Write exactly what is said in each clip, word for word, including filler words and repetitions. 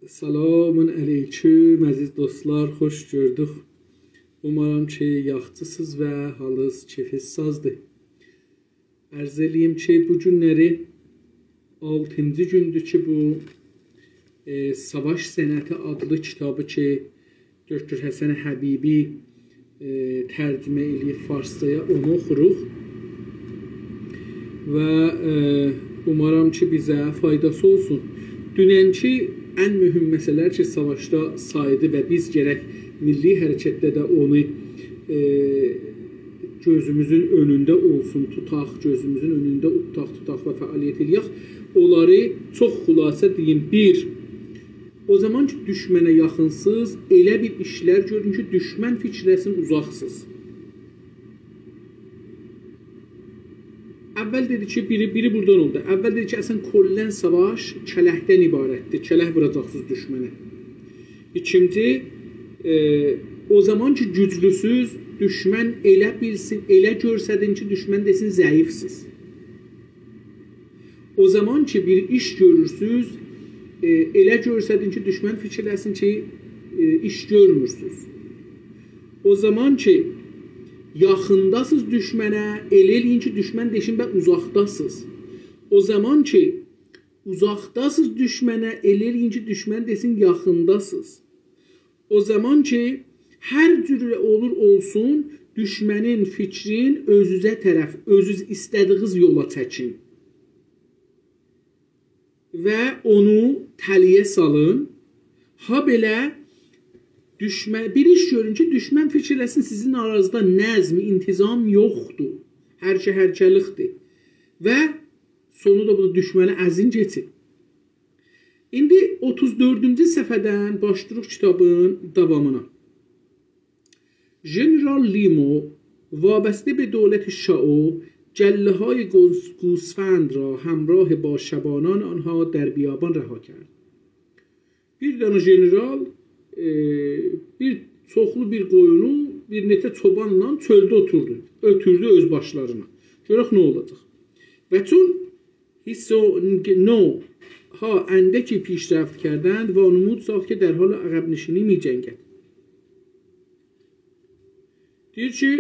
سلام علیکم، عزیز دوستلار، خوش گؤردوک. اومارام کی، یاخشیسینیز و حالینیز، کئفینیز سازدیر. عرض ائله‌ییم کی، بو گونلری آلتینجی گوندور کی، بو، ائ، ساواش صنعتی آدلی کیتابی کی، دکتر حسن حبیبی، ائ، ترجمه ائله‌ییب فارسجایا، اونو اوخوروق. و، ائ، اومارام کی، بیزه فایداسی اولسون. دوننکی ان مهم مسئله‌لر کی، ساواشدا سایدی و بیز گرک میللی حرکتده ده اونو، ائ، گؤزوموزون اؤنونده اولسون، توتاق، گؤزوموزون اؤنونده توتاق، توتاق و فعالیت ائله‌یک. اونلاری چوخ خلاصه دئییم. بیر، او زامان کی، دوشمنه یاخینسینیز، ائله بیر ایشلر گؤرون کی، دوشمن فیکر ائله‌سین اوزاقسینیز. اول دئدی کی، بیری، بیری بورادان اولدو. اول دئدی کی، اصلاً کلاً ساواش کلکدن عبارتدیر. کلک ووراجاقسینیز دوشمنه. ایکینجی، ائ، او زامان کی، گوجلوسوز، دوشمن ائله بیلسین، ائله گؤرسدین کی، دوشمن دئسین، ضعیفسیز. او زامان کی، بیر ایش گؤرورسوز، ائ، ائله گؤرسدین کی، دوشمن فیکر ائله‌سین کی، ائ، ایش گؤرمورسوز. او زامان کی، یاخینداسینیز دوشمنه، ائله ائله‌یین کی، دوشمن دئسین، به، اوزاقداسینیز. او زامان کی، اوزاقداسینیز دوشمنه، ائله ائله‌یین کی، دوشمن دئسین، یاخینداسینیز. او زامان کی، هر جور اولور اولسون، دوشمنین فیکرین اؤزونوزه طرف، اؤزونوز ایسته‌دیگینیز یولا چکین. و اونو تله‌یه سالین. هابئله دوشمن، بیر ایش گؤرون کی، دوشمن فیکر ائله‌سین، سیزین آرانیزدا نظم، انتظام یوخدور. هر شئی هرکه‌لیکدیر. و سونو دا بودور، دوشمنی ازین کئچین. ایندی اوتوز دؤردونجو صفحه‌دن باشلاییریق کیتابین داوامینا. ژنرال لیمو، وابسته به دولت شائو، گله‌های گوس-، گوسفند را همراه با شبانان آنها در بیابان رها کرد. بیر دنه ژنرال، ائ، بیر چوخلو بیر قویونو بیر نئچه چوبانلا چؤلده اوتوردو، اؤتوردو اؤز باشلارینا. گؤرک نه اولاجاق. و چون هیسونگ‌نو ها اندکی پیشرفت کردند، وانمود ساخت که در حال عقب‌نشینی می‌جنگد. دئییر کی،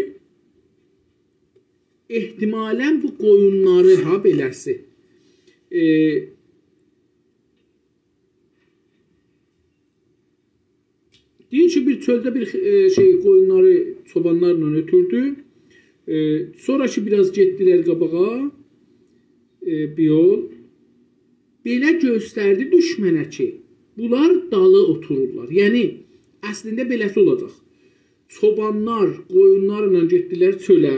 احتمالاً بو قویونلاری ها بئله‌سی، ائ، دئییر کی، بیر چؤلده بیر، ائ، شئی، قویونلاری چوبانلارلا اؤتوردو. ائ، سونرا کی، بیر آز گئتدیلر قاباغا، ائ، بیر یول. بئله گؤستردی دوشمنه کی، بونلار دالی اوتورورلار. یعنی، اصلینده بئله‌سی اولاجاق. چوبانلار قویونلارلا گئتدیلر چؤله.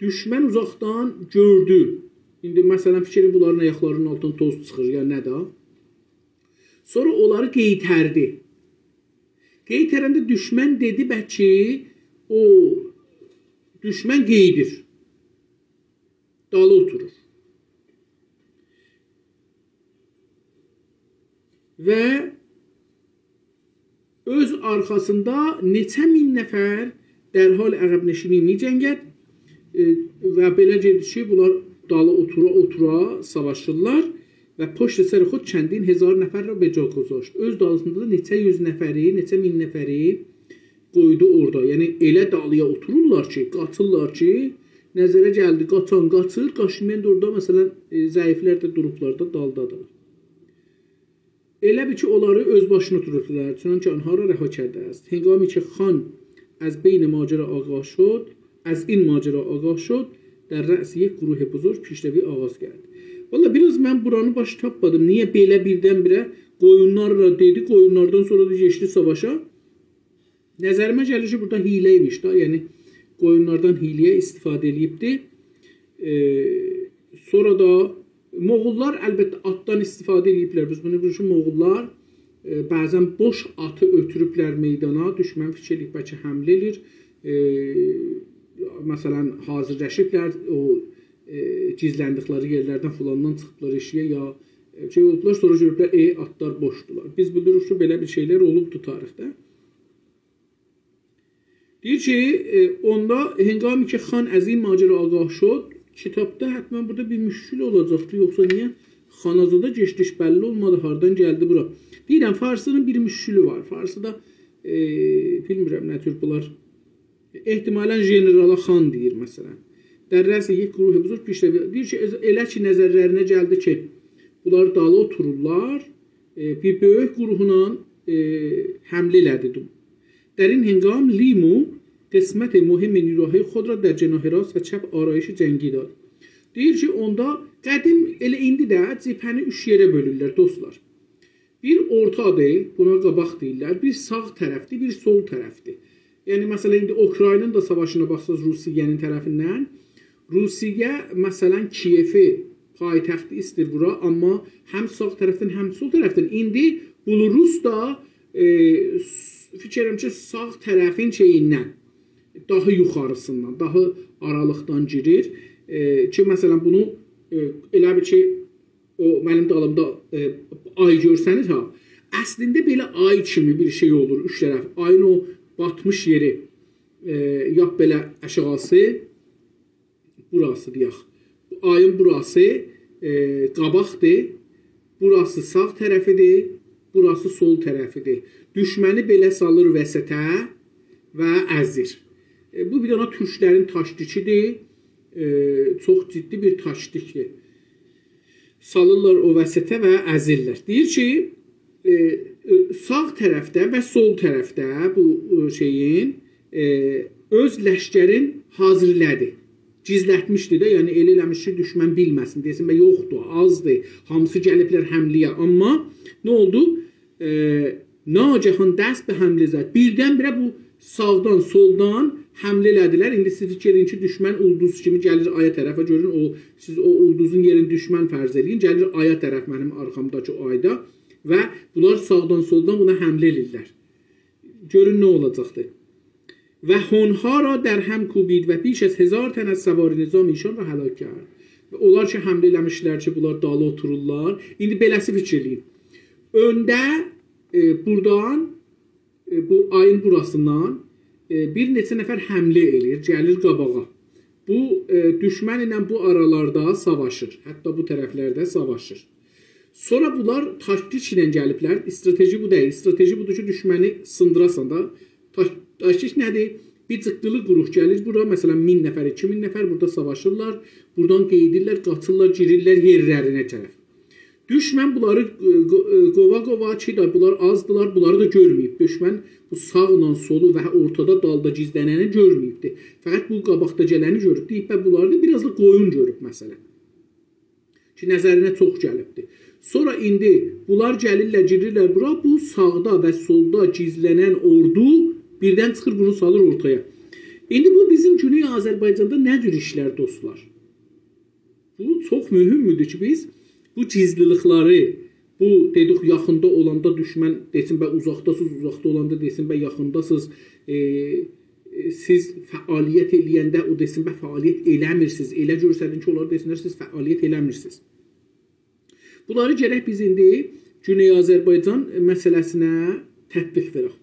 دوشمن اوزاقدان گؤردو. ایندی، مثلاً، فیکر ائدین، بونلارین آیاقلارینین آلتیندان توز چیخیر، یا نه ده. سونرا اونلاری قئیتردی. قئیترنده دوشمن دئدی، بلکه او دوشمن قئییدیر. دالی اوتورور. و اؤز آرخاسیندا نئچه مین نفر در حال عقب‌نشینی می‌جنگد، ائ، و بئله گئدیر کی، بونلار دالی اوتورا-اوتورا ساواشیرلار و پشت سر خود چندین هزار نفر را به جا گذاشت. اؤز دالیسیندا دا نئچه یوز نفری، نئچه مین نفری قویدو اورادا. یعنی، ائله دالییا اوتورورلار کی، قاچیرلار کی، نظره گلدی، قاچان قاچیر، قاچمایان دا اورادا، مثلاً، ائ، ضعیفلر ده دوروبلار دا، دالدادیرلار. ائله بیل کی، اونلاری اؤز باشینا اوتوردولار. چنانکه آنها را رها کرده است. هنگامی که خان از بین ماجرا آگاه شد، از این ماجرا آگاه شد، در رأس یک گروه بزرگ پیشروی آغاز کرد. والله، بیر آز من بورانی باش تاپمادیم. نییه بئله بیردن-بیره قویونلارلا دئدی، قویونلاردان سونرا دا کئچدی ساواشا؟ نظریمه گلیر کی، بورادا حیله ایمیش دا، یعنی قویونلاردان حیله‌یه استفاده ائله‌ییبدی. ائ، سونرا دا موغوللار، البته، آتدان استفاده ائله‌ییبلر. بیز بونو بیلیریک کی، موغوللار، ائ، بعضاً بوش آتی اؤتوروبلر میدانا، دوشمن فیکیر ائله‌ییب بلکه حمله ائله‌ییر. ائ، مثلاً، حاضرلاشیبلار، او، ائ، گیزلندیکلری یئرلردن فلاندان چیخیبلار ائشییه، یا، ائ، شئی اولوبلار، سونرا گؤروبلر، ائ، آتلار بوشدولار. بیز بیلیریک کی، بئله بیر شئیلر اولوبدو تاریخده. دئییر کی، ائ، اوندا هنگامی که خان از این ماجرا آگاه شد، کیتابدا حتماً بورادا بیر مشکل اولاجاقدی، یوخسا نییه خانازادا گئچدیک، بللی اولمادی هاردان گلدی بورا. دئییرم، فارسی‌نین بیر مشکلی وار. فارسی‌دا، ائ، بیلمیرم نه تور بونلار. احتمالاً ژنرالا خان دئییر، مثلاً. «در رأس یک گروه بزرگ پیشروی»، دئییر کی، ائله کی، نظرلرینه گلدی کی، بونلار دالی اوتورورلار، ائ، بیر بؤیوک گروهلا، ائ، حمله ائله‌دی. «در این هنگام لیمو قسمت مهم نیروهای خود را در جناح راست و چپ آرایش جنگی داد.» دئییر کی، اوندا قدیم، ائله ایندی ده جبهه‌نی اوچ یئره بؤلورلر، دوستلار. بیر اورتادیر، بونا قاباق دئییرلر، بیر ساغ طرفدیر، بیر سول طرفدیر. یعنی، مثلاً، ایندی اوکراینین دا ساواشینا باخساز روسیه‌نین طرفیندن، روسیه، مثلاً، کیئفی پایتختی ایستیر وورا، آمما هم ساغ طرفدن، هم سول طرفدن. ایندی بلاروس دا، ائ، س-، فیکیر ائدیرم کی، ساغ طرفین شئییندن، داها یوخاریسیندان، داها آرالیقدان گیریر. ائ، کی، مثلاً، بونو، ائ، ائله بیل کی، او منیم دالیمدا، ائ، آی گؤرسنیر ها. اصلینده بئله آی کیمی بیر شئی اولور، اوچ طرف. آیین او باتمیش یئری، ائ، لاپ بئله آشاغیسی، بوراسی دئیک. آیین بوراسی، ائ، قاباقدیر، بوراسی ساغ طرفیدیر، بوراسی سول طرفیدیر. دوشمنی بئله سالیر وسطه و ازیر. ائ، بو بیر دنه تورکلرین تاکتیکیدیر. ائ، چوخ جدی بیر تاکتیکدیر. سالیرلار او وسطه و ازیرلر. دئییر کی، ائ، ائ، ساغ طرفده و سول طرفده بو، ائ، شئیین، ائ، اؤز لشکرین حاضیرلادی. گیزلتمیشدی ده، یعنی ائله ائله‌میش کی، دوشمن بیلمه‌سین، دئسین، «به، یوخدور، آزدیر، هامیسی گلیبلر حمله‌یه.» آمما نه اولدو؟ ائ، ناگهان دست به حمله زد. بیردن-بیره بو ساغدان، سولدان حمله ائله‌دیلر. ایندی سیز فیکیر ائدین کی، دوشمن اولدوز کیمی گلیر آیا طرفه. گؤرون، او، سیز او اولدوزون یئرینی دوشمن فرض ائدین، گلیر آیا طرف منیم آرخامداکی آیدا و بونلار ساغدان، سولدان بونا حمله ائله‌ییرلر. گؤرون نه اولاجاقدیر. «و هون‌ها را در هم کوبید و بیش از هزار تن از سوار نظام ایشان را هلاک کرد.» و اونلار کی، حمله ائله‌میشلر کی، بونلار دالی اوتورورلار. ایندی بئله‌سی فیکیر ائله‌یین. اؤنده، ائ، بورادان، ائ، بو آیین بوراسیندان، ائ، بیر نئچه نفر حمله ائله‌ییر، گلیر قاباغا. بو، ائ، دوشمن ایله بو آرالاردا ساواشیر، حتی بو طرفلرده ساواشیر. سونرا بونلار تاکتیک ایله گلیبلر. استراتژی بو دئییل. استراتژی بودور کی، دوشمنی سیندیراسان دا. تا-، تاکتیک نه‌دیر؟ بیر جیققیلی گروه گلیر بورا، مثلا، مین نفر، ایکی مین نفر بورادا ساواشیرلار. بورادان قئییدیرلر، قاچیرلار، گیریرلر یئرلرینه طرف. دوشمن بونلاری، ائ، قو-، ائ، قووا-قووا کی، دا بونلار آزدیلار، بونلاری دا گؤرمه‌ییب. دوشمن بو ساغلا سولو و اورتادا، دالدا گیزلننی گؤرمه‌ییبدی. فقط بو قاباقدا گلنی گؤروب. دئییب، «به، بونلاری دا بیر آز دا قویون گؤروب، مثلا.» کی، نظرینه چوخ گلیبدی. سونرا ایندی بونلار گلیرلر، گیریرلر بورا، بو ساغدا و سولدا گیزلنن اوردو بیردن چیخیر، بونو سالیر اورتایا. ایندی بو بیزیم گونئی آذربایجاندا نه جور ایشلر، دوستلار؟ بو چوخ مهمدور کی، بیز بو گیزلیلیکلری، بو، دئدیک، یاخیندا اولاندا دوشمن دئسین، «به، اوزاقداسینیز»، اوزاقدا اولاندا دئسین، «به، یاخینداسینیز»، ائ، ائ، سیز فعالیت ائله‌ینده او دئسین، «به، فعالیت ائله‌میرسینیز»، ائله گؤرسدین کی، اونلار دئسینلر، «سیز فعالیت ائله‌میرسینیز.» بونلاری گرک بیز ایندی گونئی آذربایجان مسئله‌سینه تطبیق وئرک.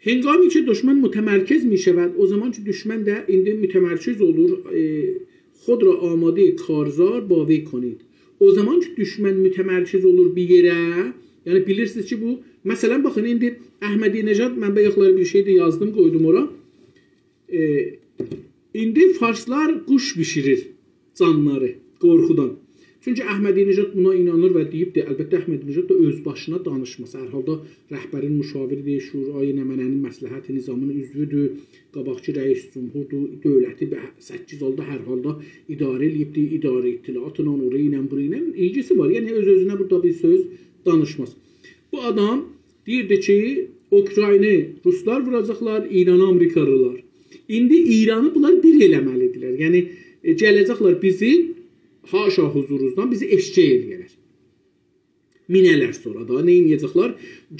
«هنگامی که دشمن متمرکز می‌شود»، او زامان کی، دوشمن ده ایندی متمرکز اولور، ائ، «خود را آمادهٔ کارزار با وی کنید.» او زامان کی، دوشمن متمرکز اولور بیر یئره، یعنی بیلیرسینیز کی، بو، مثلا، باخین، ایندی احمدی‌نژاد، من بایاقلاری بیر شئی ده یازدیم، قویدوم اورا. ائ، ایندی فارسلار قوش بیشیریر جانلاری، قورخودان. چونکی احمدی‌نژاد بونا اینانیر و دئییبدیر، البته، احمدی‌نژاد دا اؤز باشینا دانیشماز. هر حالدا رهبرین مشاوریدیر، شورای نمنه‌نین مصلحت نظامینین عضوودور، قاباقکی رئیس جمهوردور، دؤولتی به سککیز آلدا هر حالدا اداره ائله‌ییبدیر، اداره اطلاعاتلا، اورا ایله، بورا ایله ایلگیسی وار. یعنی، اؤز-اؤزونه بورادا بیر سؤز دانیشماز. بو آدام دئییردی کی، اوکراینی روسلار ووراجاقلار، ایرانی آمریکالیلار. ایندی ایرانی بونلار بیر ائله‌مه‌لیدیرلر. یعنی، ائ، گله‌جکلر بیزی، حاشا حضورونوزدان، بیزی ائششک ائله‌یه‌لر. مینه‌لر سونرا دا، نه ائده‌جکلر؟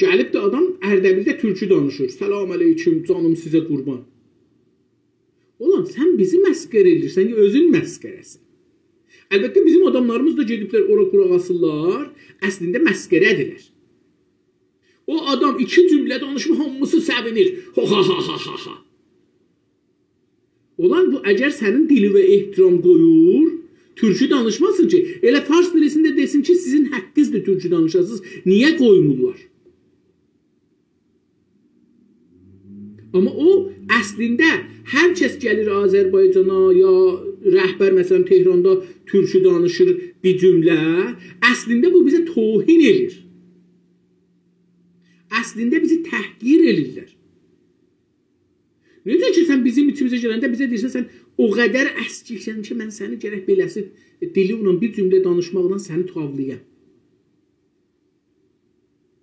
گلیب ده آدام اردبیلده تورکو دانیشیر. «سلام علیکم، جانیم سیزه قوربان.» اولان، سن بیزی مسخره ائدیرسن، یا اؤزون مسخره‌سین؟ البته، بیزیم آداملاریمیز دا گئدیبلر اورا قولاق آسیرلار، اصلینده مسخره‌دیرلر. او آدام ایکی جمله دانیشیب، هامیسی سئوینیر. ها، ها، ها، ها، ها، ها. اولان، بو اگر سنین دیلیوه احترام قویور، تورکو دانیشماسین کی، ائله فارس بیریسینده دئسین کی، سیزین حاققینیزدیر تورکو دانیشاسینیز. نییه قویمورلار؟ آمما او، اصلینده، هر کس گلیر آذربایجانا، یا رهبر، مثلا، تهراندا تورکو دانیشیر بیر جمله، اصلینده بو بیزه توهین ائله‌ییر. اصلینده بیزی تحقیر ائله‌ییرلر. نئجه کی، سن بیزیم ایچیمیزه گلنده بیزه دئییرسن، سن او قدر اسکیکسن کی، من سنی گرک بئله‌سی دیلینله بیر جمله دانیشماقلا سنی تاولایام.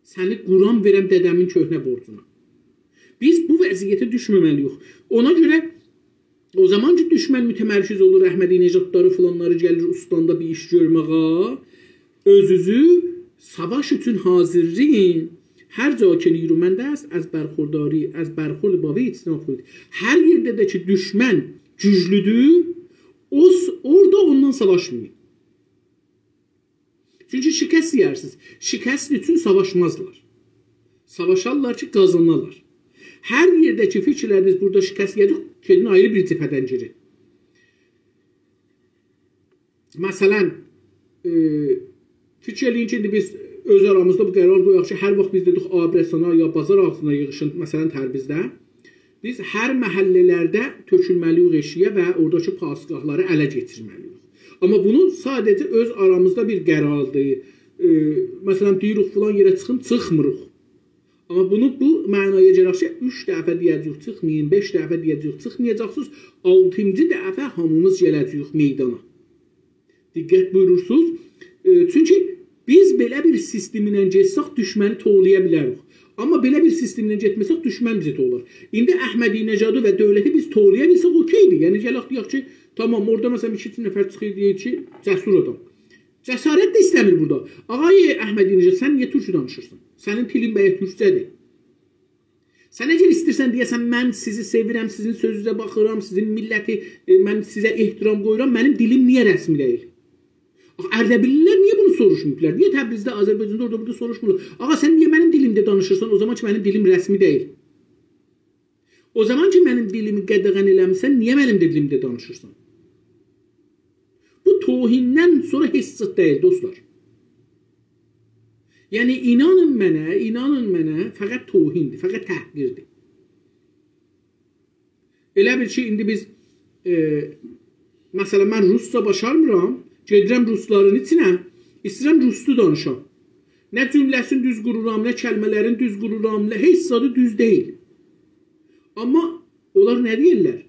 سنی قورام وئرم دده‌مین کؤهنه بورجونا. بیز بو وضعیته دوشمه‌مه‌لی‌ییک. اونا گؤره او زامان کی، دوشمن متمرکز اولور، احمدی‌نژادلاری، فلانلاری گلیر اوستاندا بیر ایش گؤرمه‌یه، اؤزونوزو ساواش اوچون حاضرلایین. هر جا که نیرومند است، از برخورداری، از برخورد با وی اجتناب کنید. هر یئرده ده کی، دوشمن گوجلودور، او س-، اورادا اوننان ساواشمایین. چونکی شکست یئیرسینیز. شکست اوچون ساواشمازلار. ساواشارلار کی، قازانالار. هر یئرده کی، فیکیر ائله‌دینیز، بورادا شکست یئیه‌جک، گئدین آیری بیر جبهه‌دن گیرین. مثلا، ائ، فیکیر ائله‌یین کی، ایندی بیز اؤز آرامیزدا بو قرار قویاق کی، هر واخت بیز دئدیک، آبی‌رسانا یا بازار آغزینا ییغیشین، مثلا، تبریزده، بیز هر محله‌لرده تؤکولمه‌لی‌ییک ائشییه و اوراداکی پاسگاهلاری اله کئچیرمه‌لی‌ییک. آمما بونو ساده‌جه اؤز آرامیزدا بیر قراردیر. ائ، مثلا، دئییریک، فلان یئره چیخین، چیخمیریق. آمما بونو بو معنایا گلک کی، اوچ دفعه دئیه‌جه‌ییک، چیخمایین، بئش دفعه دئیه‌جه‌ییک، چیخمایاجاقسینیز، آلتینجی دفعه هامیمیز گله‌جه‌ییک میدانا. دقت بویورورسونوز. ائ، چونکی بیز بئله بیر سیستمله گئتسک، دوشمنی توولایا بیلریک. آمما بئله بیر سیستمله گئتمه‌سک، دوشمن بیزی توولار. ایندی احمدی‌نژادی و دؤولتی بیز توولایا بیلسک، اوکئیدیر. یعنی، گلک دئیک کی، تامام، اورادا، مثلا، ایکی-اوچ نفر چیخیر، دئییر کی، جسور آدام. جسارت ده ایسته‌میر بورادا. آقای احمدی‌نژاد، سن نییه تورکو دانیشیرسان؟ سنین دیلین بلکه تورکجه‌دیر. سن اگر ایسته‌ییرسن دئیه‌سن، «من سیزی سئویرم، سیزین سؤزونوزه باخیرام، سیزین میللتی، ائ، من سیزه احترام قویورام، منیم دیلیم نییه رسمی دئییل؟» آخی اردبیللی‌لر نییه بونو سوروشماییبلار؟ نییه تبریزده، آذربایجاندا، اورادا، بورادا سوروشمورلار؟ «آقا، سن نییه منیم دیلیمده دانیشیرسان، او زامان کی، منیم دیلیم رسمی دئییل؟ او زامان کی، منیم دیلیمی قدغن ائله‌میسن، نییه منیم دیلیمده دانیشیرسان؟» بو توهیندن سونرا هئچ زاد دئییل، دوستلار. یعنی، اینانین منه، اینانین منه، فقط توهیندیر، فقط تحقیردیر. ائله بیل کی، ایندی بیز، ائ، مثلا، من روسجا باشارمیرام، گئدیرم روسلارین ایچینه، ایسته‌ییرم روسجا دانیشام. نه جمله‌سینی دوز قورورام، نه کلمه‌لرینی دوز قورورام، نه هئچ زادی دوز دئییل. آمما اونلار نه دئییرلر؟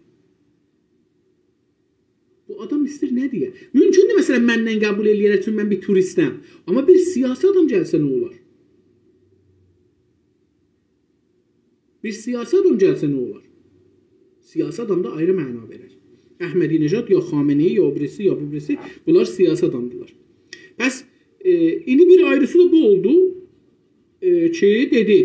بو آدام ایسته‌ییر نه دئیه؟ مومکوندور، مثلا، مندن قبول ائله‌یه‌لر، چونکی من بیر توریستم. آمما بیر سیاسی آدام گلسه نه اولار؟ بیر سیاسی آدام گلسه نه اولار؟ سیاسی آدام دا آیری معنا وئرر. احمدی‌نژاد یا خامنه‌ای، یا او بیریسی، یا بو بیریسی، بونلار سیاسی آدامدیلار. پس، ائ، ایندی بیر آیریسی دا بو اولدو، ائ، کی، دئدی،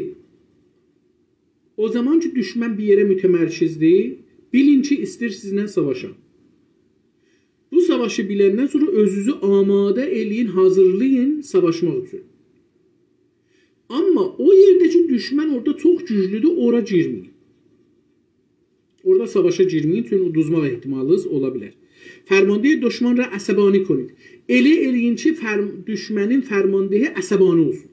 او زامان کی، دوشمن بیر یئره متمرکزدیر، بیلین کی، ایسته‌ییر سیزله ساواشا. بو ساواشی بیلندن سونرا اؤزونوزو آماده ائله‌یین، حاضرلایین ساواشماق اوچون. آمما او یئرده کی، دوشمن اورادا چوخ گوجلودور، اورا گیرمه‌یین. اورادا ساواشا گیرمه‌یین، چونکی اودوزماق احتمالینیز اولا بیلر. فرماندهٔ دشمن را عصبانی کنید. ائله ائله‌یین کی، فرم-، دوشمنین فرماندهی عصبانی اولسون.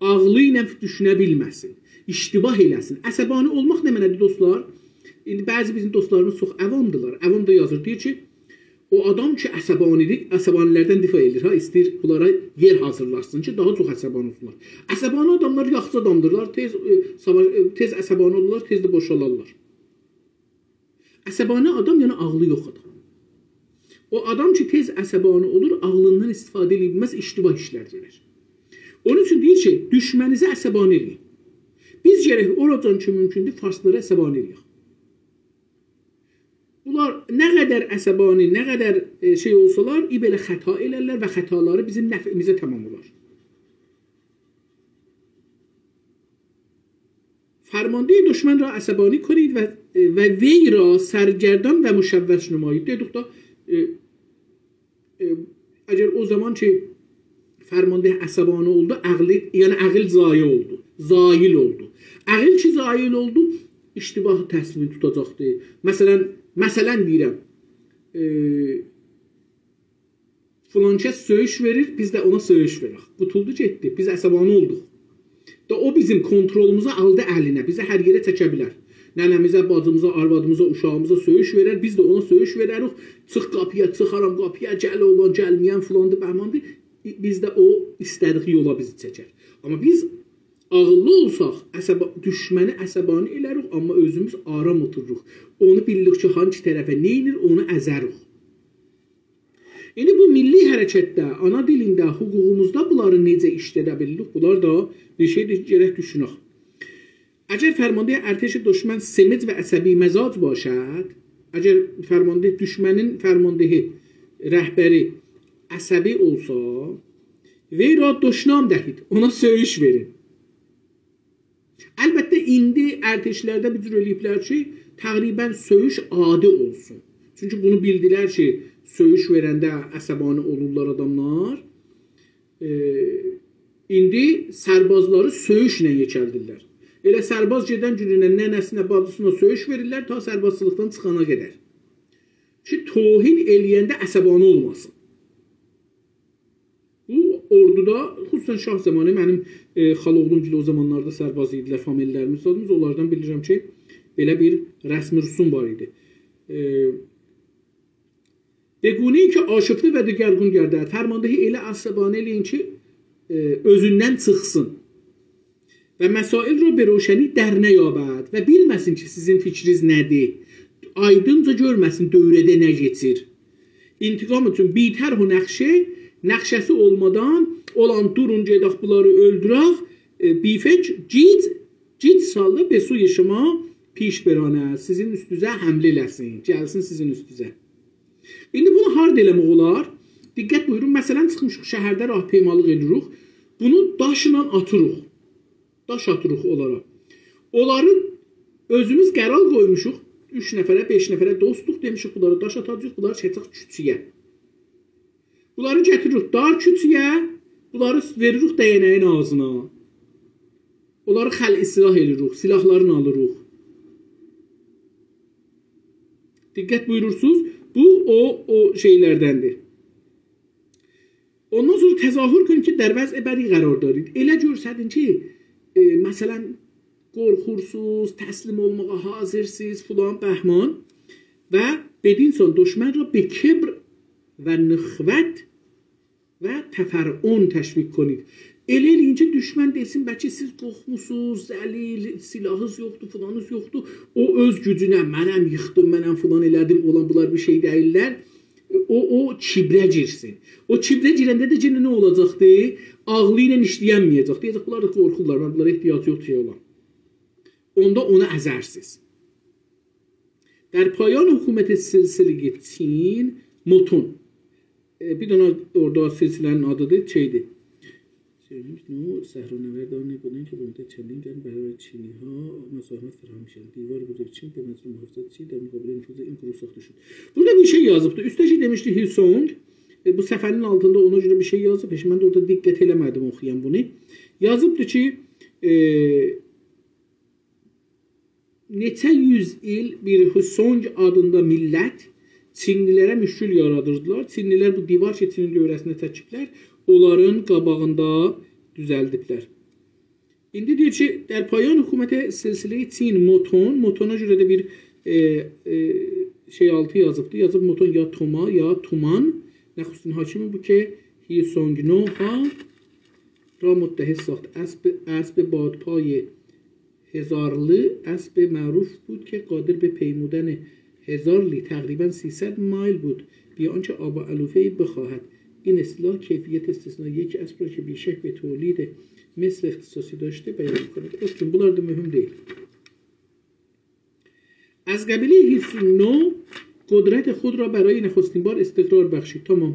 عاغلی ایله دوشونه بیلمه‌سین، اشتباه ائله‌سین. عصبانی اولماق نه معنادیر، دوستلار؟ ایندی بعضی بیزیم دوستلاریمیز چوخ عوامدیلار. عوام دا یازیر، دئییر کی، او آدام کی، عصبانی‌دیر، عصبانی‌لردن دفاع ائدیر، ها، ایسته‌ییر بونلارا یئر حاضرلاشسین کی، داها چوخ عصبانی اولسونلار. عصبانی آداملار یاخشی آدامدیرلار، تئز، ائ، ساوا-، ائ، تئز عصبانی اولورلار، تئز ده بوشالارلار. عصبانی آدام، یعنی عاغلی یوخ آدام. او آدام کی، تئز عصبانی اولور، عاغلیندان استفاده ائده بیلمز، اشتباه ایشلر گؤرر. اونون اوچون دئییر کی، دوشمنینیزی عصبانی ائله‌یین. بیز گرک اوراجان کی، مومکوندور، فارسلاری عصبانی ائله‌یک. بونلار نه قدر عصبانی، نه قدر، ائ، شئی اولسالار، ای بئله خطا ائلرلر و خطالاری بیزیم نفعیمیزه تمام اولار. فرماندهٔ دشمن را عصبانی کنید و، و وی را سرگردان و مشوش نمایید. دئدیک دا، ائ، ائ، اگر او زامان کی، فرمانده عصبانی اولدو، عقلی، یعنی عقل ضایع اولدو، زایل اولدو. عقل کی، زایل اولدو، اشتباه تصمیم توتاجاقدی. مثلا، مثلا دئییرم، ائ، فلان کس سؤیوش وئریر، بیز ده اونا سؤیوش وئرک. قوتولدو گئتدی. بیز عصبانی اولدوق. دا او بیزیم کنترلوموزو آلدی الینه. بیزی هر یئره چکه بیلر. ننه‌میزه، باجیمیزا، آروادیمیزا، اوشاغیمیزا سؤیوش وئرر. بیز ده اونا سؤیوش وئرریک. چیخ قاپییا، چیخارام قاپییا، گل اوغلان، گلمه‌ین فلاندی، بهماندی. بیز ده او ایسته‌دیگی یولا بیزی چکر. آمما بیز عاغیللی اولساق، عصبا-، دوشمنی عصبانی ائلریک، آمما اؤزوموز آرام اوتوروروق. اونو بیلیریک کی، هانسی طرفه نئینیر، اونو ازریک. ایندی بو میللی حرکتده، آنا دیلینده، حقوقوموزدا بونلاری نئجه ایشلده بیلیریک؟ بونلار دا بیر شئیدیر، گرک دوشونک. اگر فرماندهٔ ارتش دشمن سمج و عصبی مزاج باشد، اگر فرمانده، دوشمنین فرماندهی، رهبری عصبی اولسا، وی را دشنام دهید، اونا سؤیوش وئرین. البته، ایندی ارتشلرده بیر جور ائله‌ییبلر کی، تقریباً سؤیوش عادی اولسون. چونکی بونو بیلدیلر کی، سؤیوش وئرنده عصبانی اولورلار آداملار. ائ، ایندی سربازلاری سؤیوشله یئکلدیرلر. ائله سرباز گئدن گونوندن ننه‌سینه، باجیسینا سؤیوش وئریرلر، تا سربازچیلیقدان چیخانا قدر. کی، توهین ائله‌ینده عصبانی اولماسین. بو اوردودا، خصوصاً شاه زامانی، منیم، ائ، خالاوغلوم‌گیل او زامانلاردا سرباز ایدیلر، فامیللریمیز، زادیمیز، اونلاردان بیلیرم کی، بئله بیر رسم و رسوم وار ایدی. ائ، به گونه‌ای که آشفته و دگرگون گردد. فرماندهی ائله عصبانی ائله‌یین کی، ائ، اؤزوندن چیخسین. و مسائل را به روشنی در نیابد. و بیلمه‌سین کی، سیزین فیکرینیز نه‌دیر. آیدینجا گؤرمه‌سین دؤوره‌ده نه کئچیر. انتقام اوچون بی‌طرح و نقشه، نقشه‌سی اولمادان، اولان دورون گئدک بونلاری اؤلدورک، ائ، بی‌فکر، گیج، گیج سالدا به سوی شما پیش براند. سیزین اوستونوزه حمله ائله‌سین، گلسین سیزین اوستونوزه. ایندی بونو هاردا ائله‌مک اولار؟ دقت بویورون، مثلاً، چیخمیشیق شهرده راهپیمالیق ائدیریک. بونو داشلا آتیریق. داش آتیریق اونلارا. اونلاری اؤزوموز قرار قویموشوق. اوچ نفره، بئش نفره دوستوق دئمیشیک، بونلارا داش آتاجاغیق، بونلاری چکه‌جک کوچه‌یه. بونلاری گتیریریک دار کوچه‌یه، بونلاری وئریریک دَیَنه‌یین آغزینا. اونلاری خلع سلاح ائله‌ییریک، سلاحلارینی آلیریق. دقت بویورورسونوز، بو او، او شئیلردندیر. اوندان سونرا تظاهر کنید که در وضع بدی قرار دارید. ائله گؤرسدین کی، ائ، مثلاً، قورخورسوز، تسلیم اولماغا حاضرسینیز، فلان، بهمان. و بدین سان دشمن را به کبر و نخوت و تفرعن تشویق کنید. ائله ائله‌یین کی، دوشمن دئسین، بلکه سیز قورخموسوز، ذلیل، سلاحینیز یوخدور، فلانینیز یوخدور. او اؤز گوجونه، «منم ییخدیم، منم فلان ائله‌دیم، اولان بونلار بیر شئی دئییللر.» او، او کبره گیرسین. او کبره گیرنده ده یئنه نه اولاجاقدی؟ عاغلی ایله ایشله‌ینمه‌یه‌جک. دئیه‌جک، «بونلار دا قورخورلار، من بونلارا احتیاجی یوخدور شئی اولا.» اوندا اونو ازرسینیز. در پایان حکومت سلسلهٔ چین، موتون. ائ، بیر دنه اورادا سلسله‌نین آدیدیر، شئیدیر. نو، صحرانورد آنی بودند که به مدت چندین قرن برای چینی‌ها مزاحمت فراهم می‌کردند. دیوار بزرگ چین به منظور محافظت چین در مقابل نفوذ این گروه ساخته شد. بورادا بیر شئی یازیبدی. اوسته‌کی دئمیشدی هیل سونگ. ائ، بو صفحه‌نین آلتیندا اونا گؤره بیر شئی یازیب. هئچ من ده اورادا دقت ائله‌مه‌دیم اوخویام بونو. یازیبدی کی، ائ، نئچه یوز ایل بیر هیل سونگ آدیندا میللت چینلی‌لره مشکل یارادیردیلار. چینلی‌لر بو دیوار کی، چینین دؤوره‌سینده چکیبلر، اونلارین قاباغیندا دوزلدیبلر. ایندی دئییر کی، در پایان حکومت سلسلهٔ چین موتون، موتونا گؤره ده بیر، ائ، ائ، شئی آلتی یازیبدی. یازیب موتون یا توما، یا تومان. نخستین حاکمی بو کی، هی سونگ نو ها را متحد ساخت. اسب، اسب بادپای هزارلی اسب معروف بود که قادر به پیمودن هزار لی، تقریباً سیصد مایل بود، بی آنکه آب و علوفه‌ای بخواهد. این اصطلاح کیفیت استثنایی یک اسب را که بی‌شک به تولید مثل اختصاصی داشته، بیان می‌کند. اوتورون، بونلار دا مهم دئییل. از قبیلهٔ هیل سونگ نو قدرت خود را برای نخستین بار استقرار بخشید. تمام.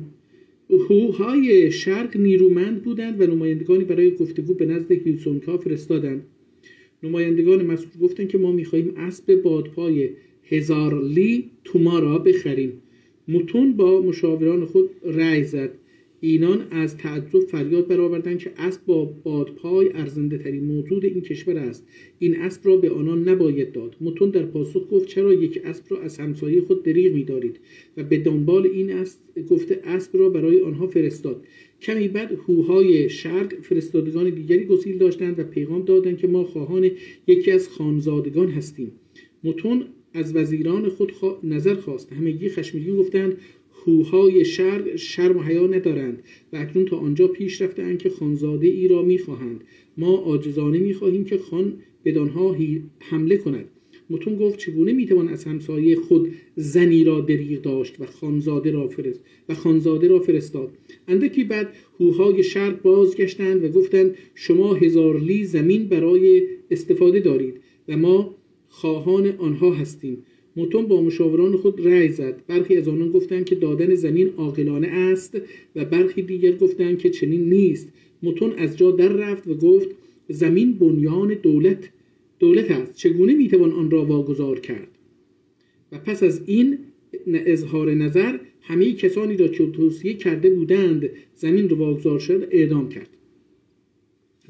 هوهای شرق نیرومند بودند و نمایندگانی برای گفتگو به نزد هیل سونگ‌ها فرستادند. نمایندگان مذکور گفتند که ما می‌خواهیم اسب بادپای هزار لی توما را بخریم. موتون با مشاوران خود رأی زد. اینان از تعجب فریاد برآوردند که اسب با بادپای ارزنده‌ترین موجود این کشور است. این اسب را به آنان نباید داد. موتون در پاسخ گفت: «چرا یک اسب را از همسایهٔ خود دریغ می‌دارید؟» و به دنبال این است گفته اسب را برای آنها فرستاد. کمی بعد هوهای شرق فرستادگان دیگری گسیل داشتند و پیغام دادند که ما خواهان یکی از خانزادگان هستیم. موتون از وزیران خود خوا- نظر خواست. همگی خشمگین گفتند: «هوهای شرق شرم و حیا ندارند و اکنون تا آنجا پیش رفته‌اند که خانزاده‌ای را می‌خواهند. ما عاجزانه می‌خواهیم که خان بدانها هی- حمله کند.» موتون گفت: «چگونه می‌توان از همسایهٔ خود زنی را دریغ داشت و خانزاده را فرست- و خانزاده را فرستاد؟» اندکی بعد هوهای شرق بازگشتند و گفتند: «شما هزار لی زمین برای استفاده دارید و ما خواهان آنها هستیم.» موتون با مشاوران خود رأی زد. برخی از آنان گفتند که دادن زمین عاقلانه است و برخی دیگر گفتند که چنین نیست. موتون از جا در رفت و گفت: «زمین بنیان دولت، دولت است. چگونه می‌توان آن را واگذار کرد؟» و پس از این ن- اظهار نظر، همهٔ کسانی را که توصیه کرده بودند زمین را واگذار شد، اعدام کرد.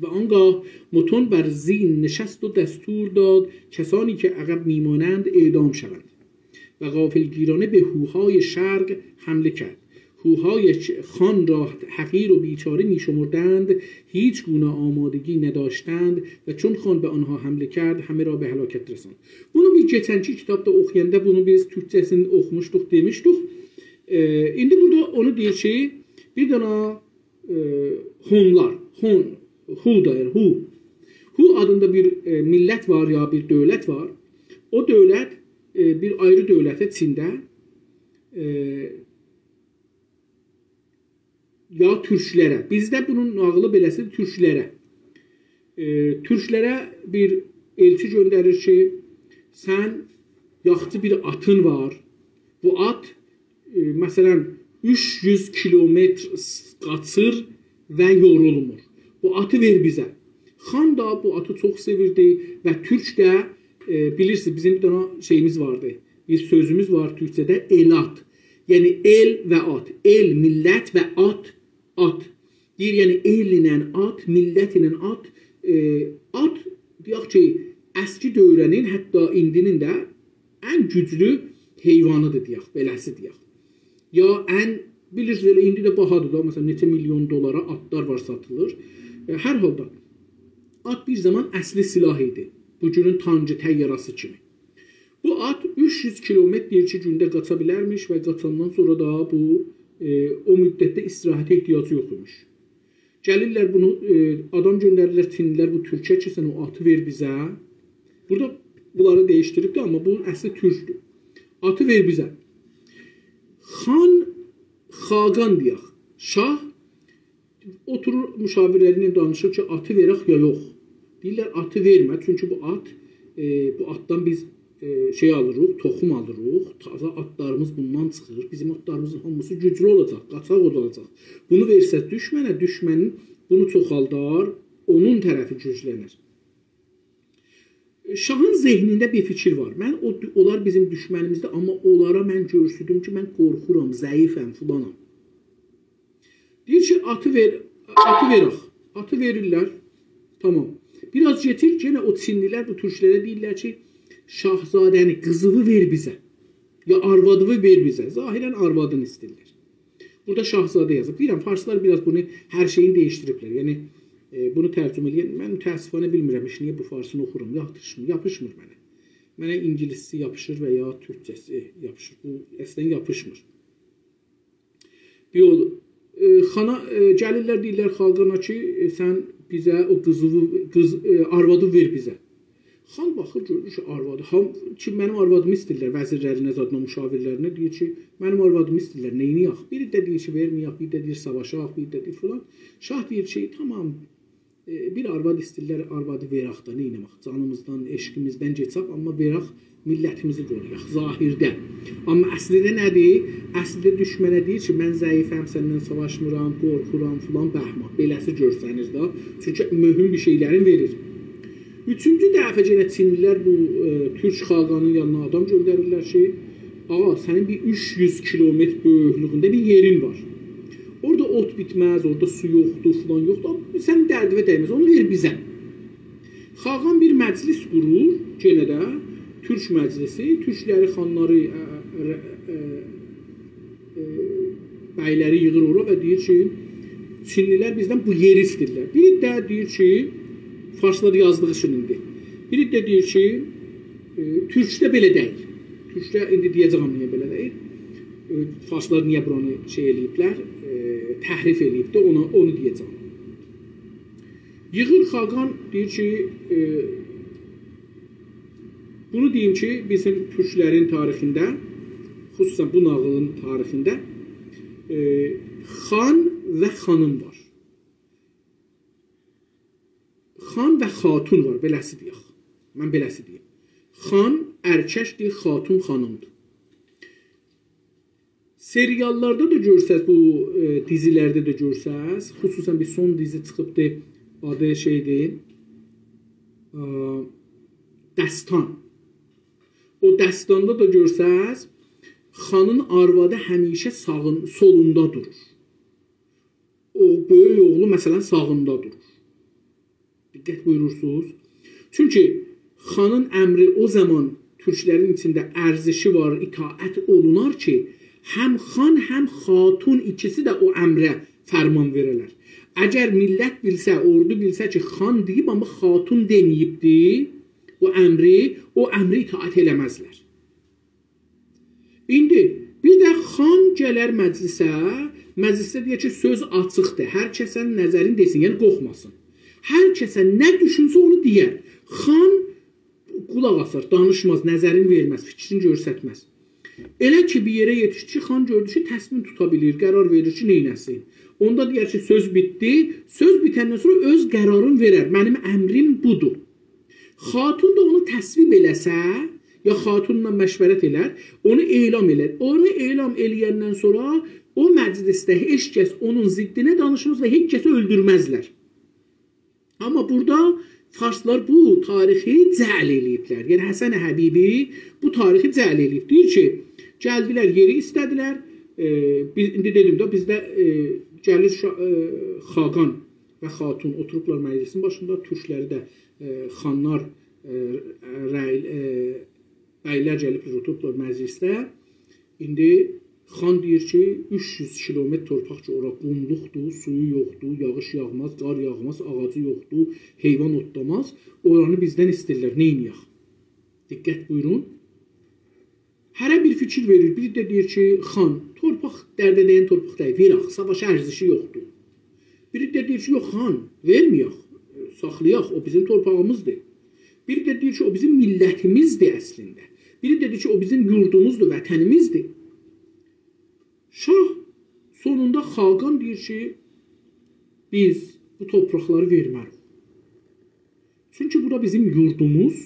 و آنگاه موتون بر زین نشست و دستور داد کسانی که عقب می‌مانند اعدام شوند. و غافلگیرانه به هوهای شرق حمله کرد. هوهای ش- خان را حقیر و بیچاره می‌شمردند، هیچ گونه آمادگی نداشتند و چون خان به آنها حمله کرد، همه را به هلاکت رساند. بونو بیر کئچنکی کیتابدا اوخویاندا بونو بیز تورکجه‌سینی اوخوموشدوق، دئمیشدیک. ائ، ایندی بورادا اونو دئییر کی، بیر دنه ائ، هونلار، هون، هو دئییر، هو. هو آدیندا بیر، ائ، میللت وار یا بیر دؤولت وار. او دؤولت، ائ، بیر آیری دؤولته چینده، ائ، یا تورکلره، بیزده بونون ناغیلی بئله‌سی تورکلره. ائ، تورکلره بیر ائلچی گؤندریر کی، سن یاخشی بیر آتین وار، بو آت ائ، مثلا، اوچ یوز کیلومتر س- قاچیر و یورولمور. بو آتی وئر بیزه. خان دا بو آتی چوخ سئویردی و تورک ده، ائ، بیلیرسینیز، بیزیم بیر دنه شئییمیز واردی. بیر سؤزوموز وار تورکجه‌ده، ائل آت. یعنی ائل و آت. ائل، میللت و آت، آت. دئییر، یعنی ائل ایله آت، میللت ایله آت، ائ، آت، دئیک کی، اسکی دؤوره‌نین، حتی ایندی‌نین ده ان گوجلو حیوانیدیر دئیک، بئله‌سی دئیک. یا ان، بیلیرسینیز، ائله ایندی ده باهادیر دا، مثلا، نئچه میلیون دلارا آتلار وار، ساتیلیر. ائ، هر حالدا، آت بیر زامان اصلی سلاح ایدی. بوگونون تانکی، طیاره‌سی کیمی. بو آت اوچ یوز کیلومتر دئییر کی، گونده قاچا بیلرمیش و قاچاندان سونرا دا بو، ائ، او مدتده استراحته احتیاجی یوخ ایمیش. گلیرلر بونو، ائ، آدام گؤندریرلر، چینلی‌لر بو تورکه کی، سن او آتی وئر بیزه. بورادا بونلاری دییشدیریبدیر، آمما بو اصلی تورکدور. آتی وئر بیزه. خان، خاقان دئیک، شاه اوتورور مشاورلری ایله دانیشیر کی، آتی وئرک یا یوخ. دئییرلر، آتی وئرمه، چونکی بو آت، ائ، بو آتدان بیز، ائ، شئی آلیریق، توخوم آلیریق، تازا آتلاریمیز بوندان چیخیر، بیزیم آتلاریمیزین هامیسی گوجلو اولاجاق، قاچاق اولاجاق. بونو وئرسه دوشمنه، دوشمنین بونو چوخالدار، اونون طرفی گوجلنر. شاهین ذهنینده بیر فیکیر وار. من او، اونلار بیزیم دوشمنیمیزدیر، آمما اونلارا من گؤرسودوم کی، من قورخورام، ضعیفم، فلانام. دئییر کی، آتی وئر، آتی وئرک. آتی وئریرلر. تامام. بیر آز گئچیر، یئنه او چینلی‌لر بو تورکلره دئییرلر کی، شاهزاده‌نی، قیزیوی وئر بیزه. یا آروادیوی وئر بیزه. ظاهرا آروادینی ایسته‌ییرلر. بورادا شاهزاده یازیب. دئییرم، فارسلار بیر آز بونو، هر شئیین دییشدیریبلر. یعنی، ائ، بونو ترجمه ائله‌ین، من متأسفانه بیلمیرم هئچ نییه بو فارسینی اوخورام. یاپیشمیر، یاپیشمیر منه. منه اینگیلیسجه یاپیشیر و یا تورکجه‌سی یاپیشیر. بو اصلا یاپیشمیر. بیر یول، ائ، خانا، ائ، گلیرلر، دئییرلر خاقانا کی، ائ، سن بیزه او قیزی، قیز، ائ، آروادی وئر بیزه. خان باخیر، گؤرور کی، آروادی، هام-، کی، منیم آروادیمی ایسته‌ییرلر، وزیرلرینه، زادینا، مشاورلرینه، دئییر کی، منیم آروادیمی ایسته‌ییرلر، نئینییک؟ بیری ده دئییر کی، وئرمه‌یک، بیری ده دئییر، ساواشاق، بیری ده دئییر، فلان. شاه دئییر کی، تامام، ائ، بیر آرواد ایسته‌ییرلر، آروادی وئرک ده، نئینه‌مک؟ جانیمیزدان، عشقیمیزدن کئچک، آمما وئرک، میللتیمیزی قورویاق، ظاهرده. آمما اصلینده نه‌دیر؟ اصلینده دوشمنه دئییر کی، من ضعیفم، سندن ساواشمیرام، قورخورام، فلان، بهمان. بئله‌سی گؤرسنیر ده. چونکی مهم بیر شئیلرین وئریر. اوچونجو دفعه یئنه چینلی‌لر بو، ائ، تورک خاقانین یانینا آدام گؤندریرلر کی، آغا، سنین بیر اوچ یوز کیلومتر بؤیوکلویونده بیر یئرین وار. اورادا اوت بیتمز، اورادا سو یوخدور، فلان یوخدور. سنین دردینه دیمز، اونو وئر بیزه. خاقان بیر مجلس قورور، یئنه ده تورک مجلسی، تورکلری، خانلاری، ا، ا، ا، ا، بیگلری ییغیر اورا و دئییر کی، چینلی‌لر بیزدن بو یئری ایسته‌ییرلر. بیری ده دئییر کی، فارسلار یازدیغی اوچون ایندی. بیری ده دئییر کی، ائ، تورکده بئله دئییل. تورکده ایندی دئیه‌جم نییه بئله دئییل. ائ، فارسلار نییه بورانی شئی ائله‌ییبلر، ائ، تحریف ائله‌ییبدی، اونا، اونو دئیه‌جم. ییغیر خاقان دئییر کی، ائ، بونو دئییم کی، بیزیم تورکلرین تاریخینده، خصوصاً بو ناغیلین تاریخینده، ائ، خان و خانیم وار. خان و خاتون وار، بئله‌سی دئیک. من بئله‌سی دئییم. خان ارککدیر، خاتون خانیمدیر. سریال‌لاردا دا گؤرسز، بو، ائ، دیزی‌لرده ده گؤرسز، خصوصاً بیر سون دیزی چیخیبدی، آدی شئیدیر، ائ، دستان. او دستاندا دا گؤرسز، خانین آروادی همیشه ساغین-، سولوندا دورور. او بؤیوک اوغلو، مثلاً، ساغیندا دورور. دقت بویورورسونوز. چونکی خانین امری او زامان تورکلرین ایچینده ارزشی وار، اطاعت اولونار کی، هم خان، هم خاتون ایکیسی ده او امره فرمان وئره‌لر. اگر میللت بیلسه، اوردو بیلسه کی، خان دئییب، آمما خاتون دئمه‌ییبدی او امری، او امره اطاعت ائله‌مزلر. ایندی بیر ده خان گلر مجلسه، مجلسده دئیر کی، سؤز آچیقدیر، هر کسه نظرین دئسین، یعنی قورخماسین. هر کسه نه دوشونسه، اونو دئیر. خان قولاق آسار، دانیشماز، نظرینی وئرمز، فیکرینی گؤسترمز. ائله کی، بیر یئره یئتیشدی کی، خان گؤردو کی، تصمیم توتا بیلیر، قرار وئریر کی، نئینه‌سین. اوندا دئیر کی، سؤز بیتدی. سؤز بیتندن سونرا اؤز قرارینی وئرر. منیم امریم بودور. خاتون دا اونو تصویب ائله‌سه، یا خاتونلا مشورت ائلر، اونو اعلام ائلر. اونو اعلام ائله‌یندن سونرا او مجلسده هئچ کس اونون ضدینه دانیشماز و هئچ کسی اؤلدورمزلر. آمما بورادا فارسلار بو تاریخی جعل ائله‌ییبلر. یعنی حسن حبیبی بو تاریخی جعل ائله‌ییب. دئییر کی، گلدیلر، یئری ایسته‌دیلر. ائ، بیز، ایندی دئدیم ده، بیزده، ائ، گلیر شا-، ائ، خاقان و خاتون اوتوروبلار مجلسین باشیندا، تورکلری ده، ائ، خانلار، ائ، رئی-، ائ، بیلر گلیب اوتوروبلار مجلسده. ایندی خان دئییر کی، اوچ یوز کیلومتر تورپاق کی، اورا قوملوقدور، سویو یوخدور، یاغیش یاغماز، قار یاغماز، آغاجی یوخدور، حیوان اوتلاماز، اورانی بیزدن ایسته‌ییرلر، نئینیه‌ک؟ دقت بویورون. هره بیر فیکیر وئریر. بیری ده دئییر کی، خان، تورپاق درده دَین تورپاق دئییل، وئراق، ساواشا ارزشی یوخدور. بیری ده دئییر کی، یوخ، خان، وئرمه‌یک، ساخلایاق، او بیزیم تورپاغیمیزدیر. بیری ده دئییر کی، او بیزیم میللتیمیزدیر اصلینده. بیری ده دئییر کی، او بیزیم یوردوموزدور، وطنیمیزدیر. شاه سونوندا، خاقان دئییر کی، بیز بو تورپاقلاری وئرمه‌ریک. چونکی بورا بیزیم یوردوموز،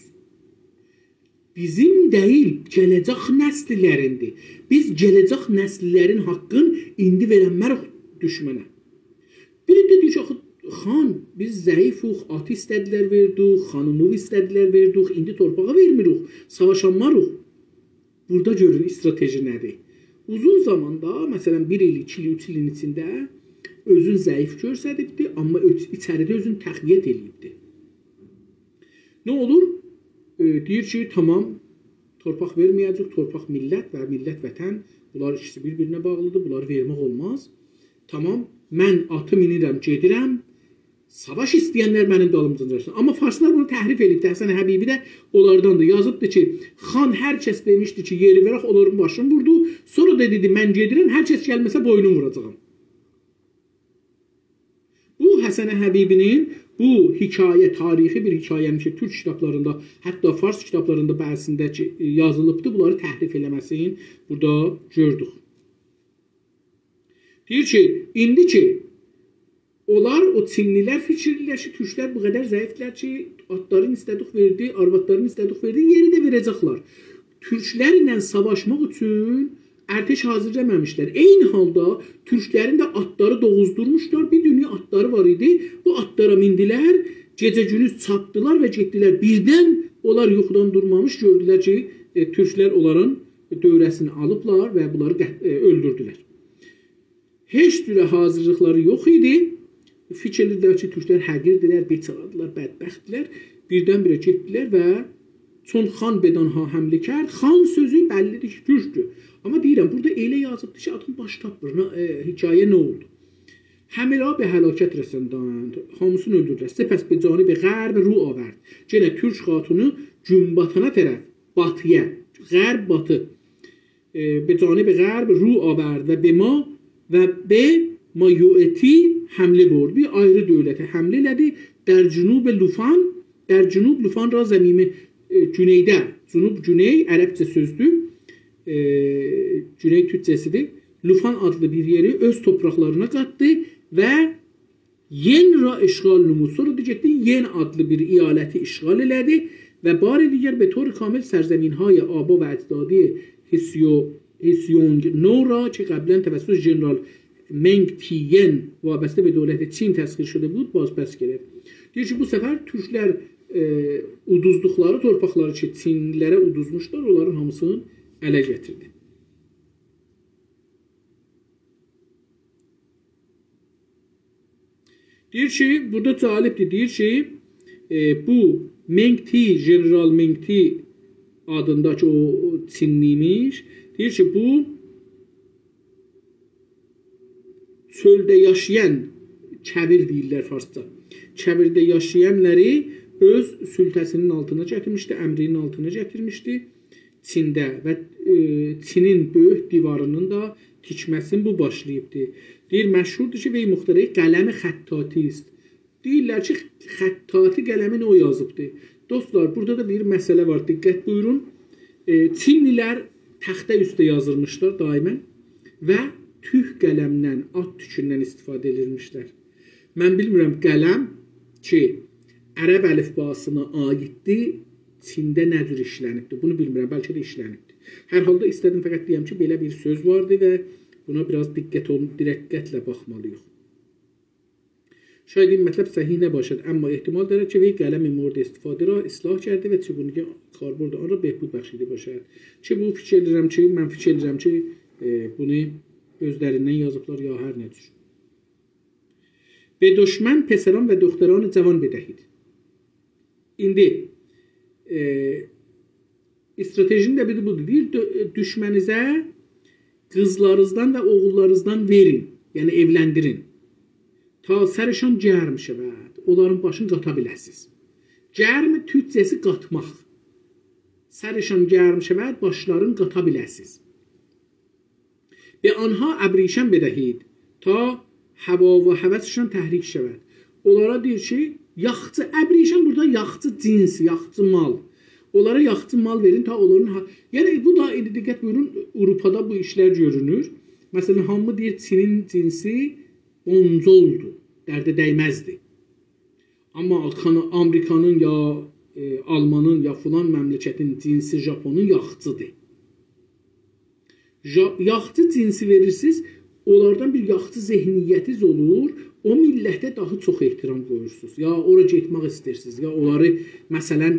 بیزیم دئییل، گله‌جک نسل‌لریندیر. بیز گله‌جک نسل‌لرین حاققین ایندی وئرنمه‌ریک دوشمنه. بیری ده دئییر کی، آخی، خان، بیز ضعیفوق، آتی ایسته‌دیلر وئردیک، خانیمی ایسته‌دیلر وئردیک، ایندی تورپاغی وئرمیریک، ساواشانماریق. بورادا گؤرون، استراتژی نه‌دیر؟ اوزون زاماندا، مثلا، بیر ایل، ایکی ایل، اوچ ایلین ایچینده اؤزون ضعیف گؤرسدیبدی، آمما اؤز-، ایچریده اؤزونو تقویت ائله‌ییبدی. نه اولور؟ ائ، دئییر کی، تامام، تورپاق وئرمه‌یه‌جک، تورپاق میللت و میللت وطن، بونلار ایکیسی بیر-بیرینه باغلیدیر، بونلاری وئرمک اولماز. تامام، من آتی مینیرم، گئدیرم، ساواش ایسته‌ینلر منیم دالیمجا گلسین. آمما فارسلار بونو تحریف ائله‌ییب، حسن حبیبی ده اونلارداندیر. یازیبدی کی، خان هر کس دئمیشدی کی، یئری وئرک، اونلارین باشینی ووردو. سونرا دا دئدی، من گئدیرم، هر کس گلمه‌سه بوینونو ووراجاغام. بو حسن حبیبی‌نین بو حکایه، تاریخی بیر حکایه‌نین کی، تورک کیتابلاریندا، حتی فارس کیتابلاریندا بعضی‌سینده کی، یازیلیبدی، بونلاری تحریف ائله‌مه‌سینی بورادا گؤردوک. دئییر کی، ایندی کی، اونلار، او چینلی‌لر فیکیر ائله‌ییر کی، تورکلر بو قدر ضعیفدیلر کی، آتلارین ایسته‌دیک وئردی، آروادلارین ایسته‌دیک وئردی، یئری ده وئره‌جکلر. تورکلرله ساواشماق اوچون ارتش حاضیرلامامیشلار. عینی حالدا تورکلرین ده آتلاری دوغوزدورموشلار، بیر دونیا آتلاری وار ایدی. بو آتلارا میندیلر، گئجه-گوندوز چاپدیلار و گئتدیلر. بیردن اونلار یوخودان دورمامیش گؤردولر کی، ائ، تورکلر اونلارین دؤوره‌سینی آلیبلار و بونلاری قت-، ائ، اؤلدوردولر. هئچ جوره حاضیرلیقلاری یوخ ایدی. فیکیر ائدیردیلر کی، تورکلر حقیردیلر، بیچاره‌دیلر، بدبختدیلر. بیردن-بیره گئتدیلر و «چون خان بدانها حمله کرد»، خان سؤزو بللی‌دیر کی، تورکدور. آمما دئییرم، بورادا ائله یازیبدیر کی، آدام باش تاپمیر. نه، ائ، حکایه نه اولدو؟ «همه را به هلاکت رساندند»، هامیسینی اؤلدوردولر. «سپس به جانب غرب رو آورد»، یئنه تورک خاتونو گون‌باتانا طرف، باتی‌یا، غرب، باتی، ائ، «به جانب غرب رو آورد و به ما و به مایوئتی حمله برد». بیر آیری دؤولته حمله ائله‌دی. «در جنوب لوفان»، «در جنوب لوفان را ضمیمه»، ائ، گونئیده، جنوب گونئی، عربجه سؤزدور. ائ، گونئی تورکجه‌سیدیر. «لوفان» آدلی بیر یئری اؤز توپراقلارینا قاتدی و «ین را اشغال نمود». سونرا دا گئتدی، ین آدلی بیر ایالتی اشغال ائله‌دی و «بار دیگر به طور کامل سرزمین‌های آبا و اجدادی هسیو-، هسیونگ نو را که قبلاً توسط ژنرال منگ تی‌ین وابسته به دولت چین تسخیر شده بود، بازپس گرفت». دئییر کی، بو سفر تورکلر، ائ، اودوزدوقلاری تورپاقلاری کی، چینلی‌لره اودوزموشلار، اونلارین هامیسینی اله گتیردی. دئییر کی، بورادا جالبدیر، دئییر کی، ائ، بو منگ تی، ژنرال منگ تی آدینداکی او، او چینلی ایمیش. دئییر کی، بو چؤلده یاشایان، کویر دئییرلر فارسجا، کویرده یاشایانلاری اؤز سلطه‌سینین آلتینا گتیرمیشدی، امرینین آلتینا گتیرمیشدی. چینده و، ائ، چینین بؤیوک دیوارینین دا تیکمه‌سینی بو باشلاییبدی. دئییر، مشهوردور کی، «وی مخترع قلم خطاطی است». دئییرلر کی، خطاطی قلمینی او یازیبدی. دوستلار، بورادا دا بیر مسئله وار، دقت بویورون. ائ، چینلی‌لر تخته اوسته یازیرمیشلار دائماً و توک قلمدن، آت توکوندن استفاده ائدیرمیشلر. من بیلمیرم، قلم کی، عرب الفباسینا عایددیر، چینده نه جور ایشلنیبدیر، بونو بیلمیرم، بلکه ده ایشلنیبدیر. هر حالدا ایسته‌دیم فقط دئیم کی، بئله بیر سؤز واردی و بونا بیر آز دقت اول-، دقتله باخمالی‌ییق. «شاید این مطلب صحیح نباشد، اما احتمال دارد که وی قلم مورد استفاده را اصلاح کرده و چگونگی کاربرد آن را بهبود بخشیده باشد.» کی، بو فیکیر ائدیرم کی، من فیکیر ائدیرم کی، ائ، بونو اؤزلریندن یازیبلار یا هر نه جور. «به دشمن پسران و دختران جوان بدهید.» ایندی، ائ، استراتژی‌نین ده بیری بودور. دئییر، دؤ-، دوشمنیزه قیزلارینیزدان و اوغوللارینیزدان وئرین، یعنی ائولندیرین. «تا سرشان گرم شود»، اونلارین باشینی قاتا بیله‌سیز. گرم تورکجه‌سی قاتماق. «سرشان گرم شود»، باشلارینی قاتا بیله‌سیز. «به آنها ابریشم بدهید تا هوا و هوسشان تحریک شود.» اونلارا دئییر کی، یاخچی، ابریشم بورادا یاخچی جنس، یاخچی مال. اونلارا یاخچی مال وئرین، تا اونلارین ها-، یعنی، بو دا، ایندی دقت بویورون، آوروپادا بو ایشلر گؤرونور. مثلا، هامی دئییر، چینین جنسی بونجولدور، درده دیمزدیر. آمما آمریکانین، آمریکانین یا، ائ، آلمانین، یا فلان مملکتین جنسی ژاپونون یاخچیدیر. ژا-، یاخچی جنسی وئریرسینیز، اونلاردان بیر یاخچی ذهنیتینیز اولور، او میللته داها چوخ احترام قویورسونوز. یا اورا گئتمک ایسته‌ییرسینیز، یا اونلاری، مثلا،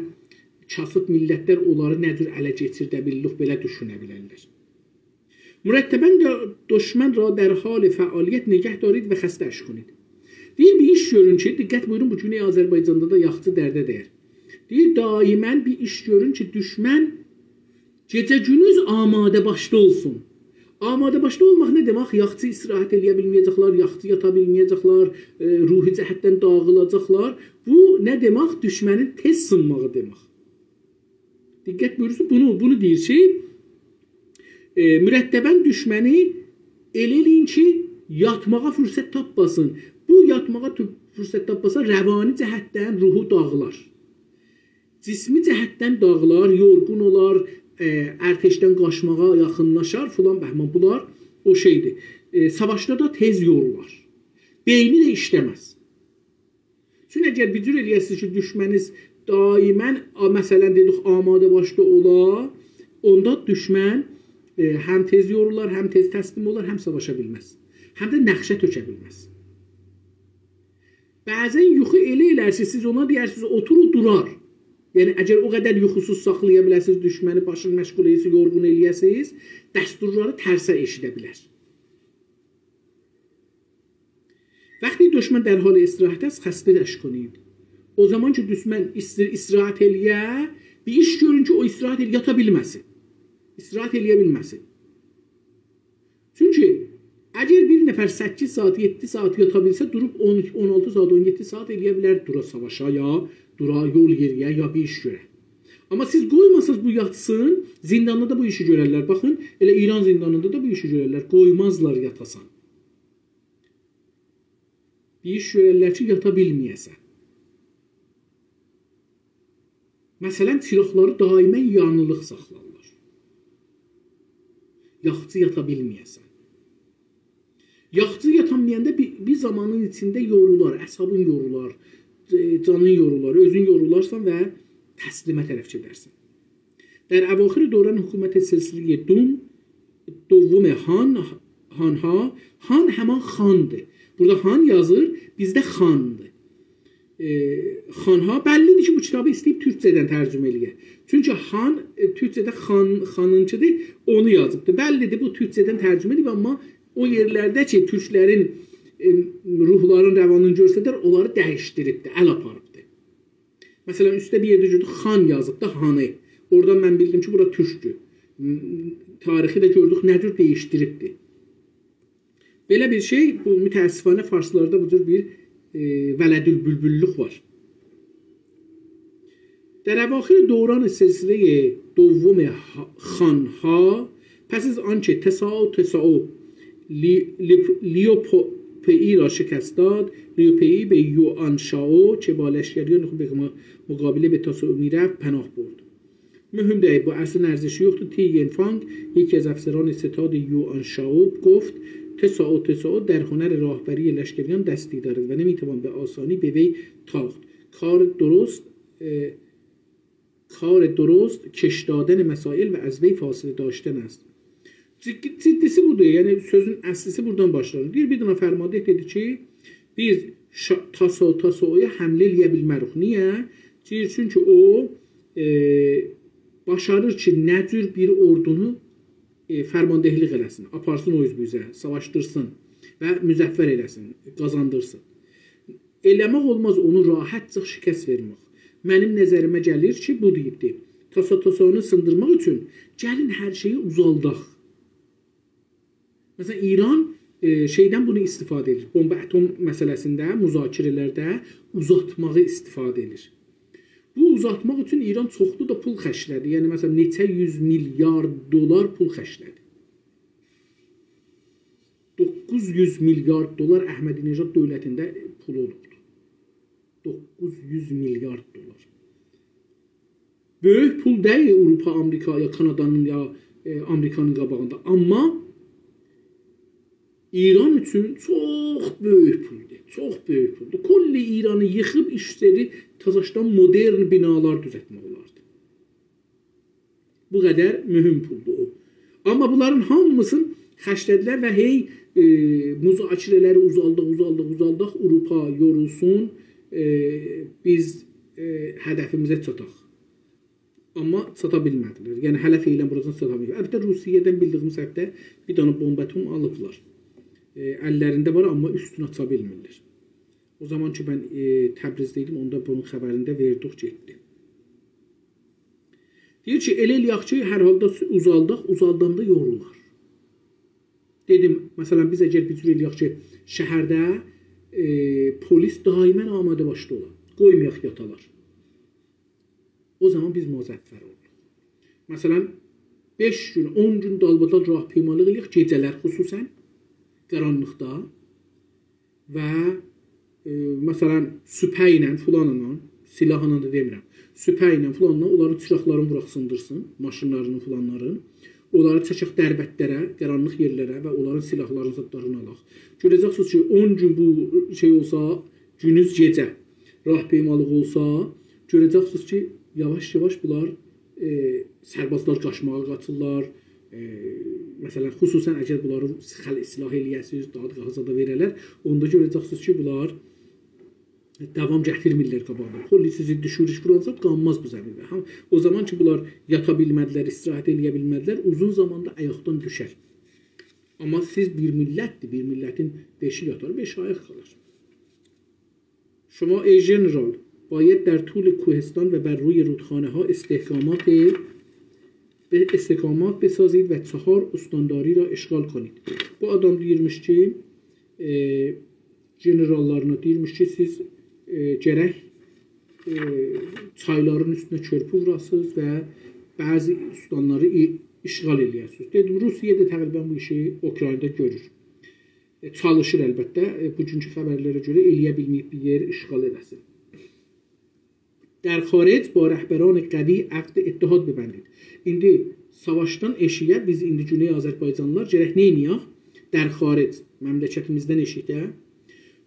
کاسیب میللتلر اونلاری نه جور اله کئچیرده بیلیریک، بئله دوشونه بیلرلر. «مرتبا دشمن را در حال فعالیت نگه دارید و خسته‌اش کنید.» دئییر، بیر ایش گؤرون کی، دقت بویورون، بو گونئی آذربایجاندا دا یاخچی درده دیر. دئییر، دائما بیر ایش گؤرون کی، دوشمن گئجه گوندوز آماده باشدا اولسون. آماده باشدا اولماق نه دئمک؟ یاخچی استراحت ائله‌یه بیلمه‌یه‌جکلر، یاخچی یاتا بیلمه‌یه‌جکلر، ائ، روحی جهتدن داغیلاجاقلار. بو نه دئمک؟ دوشمنین تئز سینماغی دئمک. دقت بویورورسونوز، بونو، بونو دئییر کی، ائ، مرتبا دوشمنی ائله ائله‌یین کی، یاتماغا فرصت تاپماسین. بو یاتماغا تو-، فرصت تاپماسا، روانی جهتدن روحو داغیلار. جسمی جهتدن داغیلار، یورغون اولار، ائ، ارتشدن قاچماغا یاخینلاشار، فلان بهمان. بونلار او شئیدیر. ائ، ساواشدا دا تئز یورولار. بئینی ده ایشله‌مز. چون اگر بیر جور ائله‌یه‌سینیز کی، دوشمنینیز دائما، آ، مثلا، دئدیک، آماده باشدا اولا، اوندا دوشمن، ائ، هم تئز یورولار، هم تئز تسلیم اولار، هم ساواشا بیلمز. هم ده نقشه تؤکه بیلمز. بعضا یوخو ائله ائلر کی، سیز اونا دئیرسینیز، «اوتور»، او دورار. یعنی، اگر او قدر یوخوسوز ساخلایا بیله‌سینیز، دوشمنی باشینی مشغول ائله‌یه‌سینیز، یورغون ائله‌یه‌سینیز، دستورلاری ترسه ائشیده بیلر. وقتی دشمن در حال استراحت است، خسته اش کنید. او زامان کی، دوشمن ایستیر استراحت ائله‌یه، بیر ایش گؤرون کی، او استراحت ائله‌یه، یاتا بیلمه‌سین. استراحت ائله‌یه بیلمه‌سین. چونکی اگر بیر نفر سککیز ساعات، یئددی ساعات یاتا بیلسه، دوروب اون ایکی، اون آلتی ساعات، اون یئددی ساعات ائله‌یه بیلر دورا ساواشا، یا دورا یول یئرییه، یا بیر ایش گؤره. آمما سیز قویماسانیز بو یاتسین، زینداندا دا بو ایشی گؤررلر. باخین، ائله ایران زیندانیندا دا بو ایشی گؤررلر. قویمازلار یاتاسان. بیر ایش گؤررلر کی، یاتا بیلمه‌یه‌سن. مثلا، چیراغلاری دائما یانیلیق ساخلارلار. یاخچی یاتا بیلمه‌یه‌سن. یاخچی یاتانمایاندا بیر، بیر زامانین ایچینده یورولار، اعصابین یورولار، ج-، جانین یورولار، اؤزون یورولارسان و تسلیمه طرف گئدرسن. در اواخر دوران حکومت سلسلهٔ دوم، دوم هان، هان‌ها، هان همان خاندیر. بورادا هان یازیر، بیزده خاندیر. ائ، خان‌ها بللی‌دیر کی، بو کیتابی ایسته‌ییب تورکجه‌دن ترجمه ائله‌یه. چونکی هان، ائ، تورکجه‌ده خان، خانینکی‌دیر، اونو یازیبدیر. بللی‌دیر، بو تورکجه‌دن ترجمه ائدیب، آمما او یئرلرده کی، تورکلرین، ائ، روحلارین، روانینی گؤستریر، اونلاری دییشدیریبدیر، ال آپاریبدیر. مثلا، اوسته بیر یئرده گؤردوک، خان یازیب دا، هانی. اورادان من بیلدیم کی، بورا تورکدور. م-، تاریخی ده گؤردوک، نه جور دییشدیریبدیر. بئله بیر شئی، بو متأسفانه فارسلاردا بو جور بیر، ائ، ولدالبلبل‌لوک وار. در اواخر دوران سلسلهٔ دوم ها-، خان‌ها، پس از آنکه تسائو تسائو لی-، لیپ-، لیوپوئی را شکست داد، لیوپوئی به یوآن شائو که با لشکریان خود به م-، مقابله به تسائو می‌رفت، پناه برد. مهم دئییل، بو اصلین ارزشی یوخدور. تی ین‌فانگ، یکی از افسران ستاد یوآن شائو، گفت: «تسائو تسائو در هنر راهبری لشکریان دستی دارد و نمی‌توان به آسانی به وی تاخت. کار درست، اه، کار درست کش دادن مسائل و از وی فاصله داشتن است.» جدی، جدی‌سی بودور، یعنی سؤزون اصلی‌سی بورادان باشلانیر. دئییر، بیر دنه فرمانده دئدی کی، بیز شا-، تاسائو، تاسائویا حمله ائله‌یه بیلمریک. نییه؟ دئییر، چونکی او، ائ، باشاریر کی، نه جور بیر اوردونو، ائ، فرماندهلیک ائله‌سین، آپارسین او اوز بو اوزه، ساواشدیرسین و مظفر ائله‌سین، قازاندیرسین. ائله‌مک اولماز، اونو راحتجا شکست وئرمک. منیم نظریمه گلیر کی، بو دئییبدی. تاسا تاسانی سیندیرماق اوچون گلین هر شئیی اوزالداق. مثلا، ایران، ائ، شئیدن بونو استفاده ائدیر. بمب اتم مسئله‌سینده، مذاکره‌لرده اوزاتماغی استفاده ائدیر. بو اوزاتماق اوچون ایران چوخلو دا پول خرجله‌دی. یعنی، مثلا، نئچه یوز میلیارد دلار پول خرجله‌دی. دوققوز یوز میلیارد دلار احمدی‌نژاد دؤولتینده پول اولوبدو. دوققوز یوز میلیارد دلار. بؤیوک پول دئییل آوروپا، آمریکا، یا کانادانین، یا، ائ، آمریکانین قاباغیندا. آمما ایران اوچون چوخ بؤیوک پولدور. چوخ بؤیوک پولدور. کلّی ایرانی ییخیب، ایشلری تازاشدان مدرن بینالار دوزلتمک اولاردی. بو قدر مهم پولدور او. آمما بونلارین هامیسینی خرجله‌دیلر و هئی، ائ، مذاکره‌لری اوزالداق، اوزالداق، اوزالداق، آوروپا یورولسون، ائ، بیز، ائ، هدفیمیزه چاتاق. آمما چاتا بیلمه‌دیلر. یعنی، هله فعلا بوراسینا چاتا بیلمه‌دیلر. البته، روسیه‌دن بیلدییمیز حدده بیر دنه بمب اتم آلیبلار. ائ، اللرینده وار، آمما اوستونو آچا بیلمیرلر. او زامان کی، من، ائ، تبریزده ایدیم، اوندا بونون خبرینی ده وئردیک، گئتدی. دئییر کی، ائله ائله‌یک کی، هر حالدا اوزالداق، اوزالداندا یورولار. دئدیم، مثلا، بیز اگر بیر جور ائله‌یک کی، شهرده، ائ، پلیس دائما آماده باشدا اولا، قویمایاق یاتالار. او زامان بیز مظفر اولدوق. مثلا، بئش گون، اون گون دالبادال راهپیمالیق ائله‌یک، گئجه‌لر خصوصا، قارانلیقدا و، ائ، مثلا، سوپه ایله، فلانلا، سلاحلا دا دئمیرم، سوپه ایله، فلانلا اونلارین چیراقلارینی ووراق، سیندیرسین، ماشینلارینی، فلانلارین. اونلاری چکک دربندلره، قارانلیق یئرلره و اونلارین سلاحلارینی، زادلارینی آلاق. گؤره‌جکسینیز کی، اون گون بو شئی اولسا، گونوز گئجه راهپیمالیق اولسا، گؤره‌جکسینیز کی، یاواش-یاواش بونلار، ائ، سربازلار قاچماغا قاچیرلار. ائ، مثلا، خصوصا اگر بونلاری سیخل-، سلاح ائله‌یه‌سینیز، داها دا قازا دا وئره‌لر، اوندا گؤره‌جکسینیز کی، بونلار داوام گتیرمیرلر قاباغینا. پلیسی ضد شورش ووران زاد قالماز بو زمینده. ها، او زامان کی، بونلار یاتا بیلمه‌دیلر، استراحت ائله‌یه بیلمه‌دیلر، اوزون زاماندا آیاقدان دوشر. آمما سیز بیر میللتدیر، بیر میللتین بئشی یاتار، بئشی آیاق قالار. شما ای ژنرال باید در طول کوهستان و بر روی رودخانه‌ها استحکامات، به استحکامات بسازید و چهار استانداری را اشغال کنید. بو آدام دئییرمیش کی، ائ، ژنراللارینا دئییرمیش کی، سیز، ائ، گرک، ائ، چایلارین اوستونه کؤرپو ووراسینیز و بعضی استانلاری ای-، اشغال ائله‌یه‌سینیز. دئدیم، روسیه ده تقریباً بو ایشی اوکراینادا گؤرور. ائ، چالیشیر البته. ائ، بوگونکو خبرلره گؤره ائله‌یه بیلمه‌ییب بیر یئر اشغال ائله‌سین. در خارج با رهبران قوی عقد اتحاد ببندید. ایندی ساواشدان ائشییه بیز ایندی گونئی آذربایجانلیلار گرک نئینیه‌ک؟ در خارج، مملکتیمیزدن ائشیکده.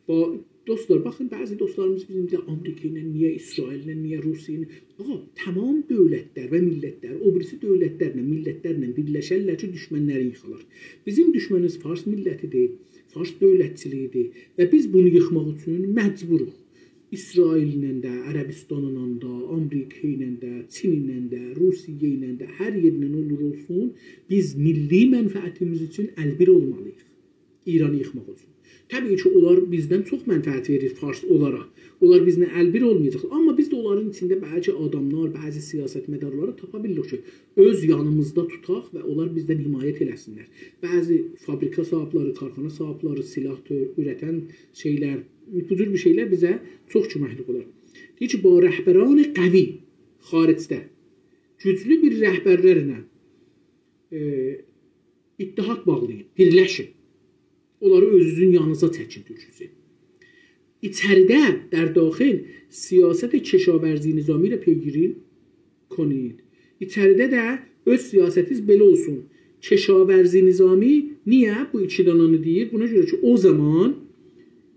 با، دوستلار، باخین، بعضی دوستلاریمیز بیزیم ده آمریکا ایله، نییه اسرائیل‌له، نییه روسیه ایله؟ آغا، تمام دؤولتلر و میللتلر او بیریسی دؤولتلرله، میللتلرله بیرلشرلر کی، دوشمنلرین ییخالار. بیزیم دوشمنیمیز فارس میللتیدیر، فارس دؤولتچیلیگیدیر و بیز بونو ییخماق اوچون مجبوروق. اسرائیل‌له ده، عربستانلا دا، آمریکا ایله ده، چین‌له ده، روسیه ایله ده، هر یئرله اولور اولسون، بیز میللی منفعتیمیز اوچون ال‌بیر اولمالیییق. ایرانی ییخماق اوچون. طبیعی کی، اونلار بیزدن چوخ منفعت وئریر فارس اونلارا. اونلار بیزله ال‌بیر اولمایاجاقلار. آمما بیز ده اونلارین ایچینده بعضی آداملار، بعضی سیاستمدارلاری تاپا بیلیریک کی، اؤز یانیمیزدا توتاق و اونلار بیزدن حمایت ائله‌سینلر. بعضی فابریکا صاحیبلری، کارخانا صاحیبلری، سلاح تؤ-، اورتن شئیلر، بو جور بیر شئیلر بیزه چوخ کؤمکلیک اولار. دئییر کی، با رهبران قوی، خارجده گوجلو بیر رهبرلرله، ائ، اتحاد باغلایین، بیرلشین. اونلاری اؤزونوزون یانینیزا چکین، تورکجه‌سی. ایچریده، در داخل، سیاست کشاورزی نظامی را پیگیری کنید. ایچریده ده اؤز سیاستینیز بئله اولسون. کشاورزی نظامی، نییه بو ایکی دانانی دئییر؟ بونا گؤره کی، او زامان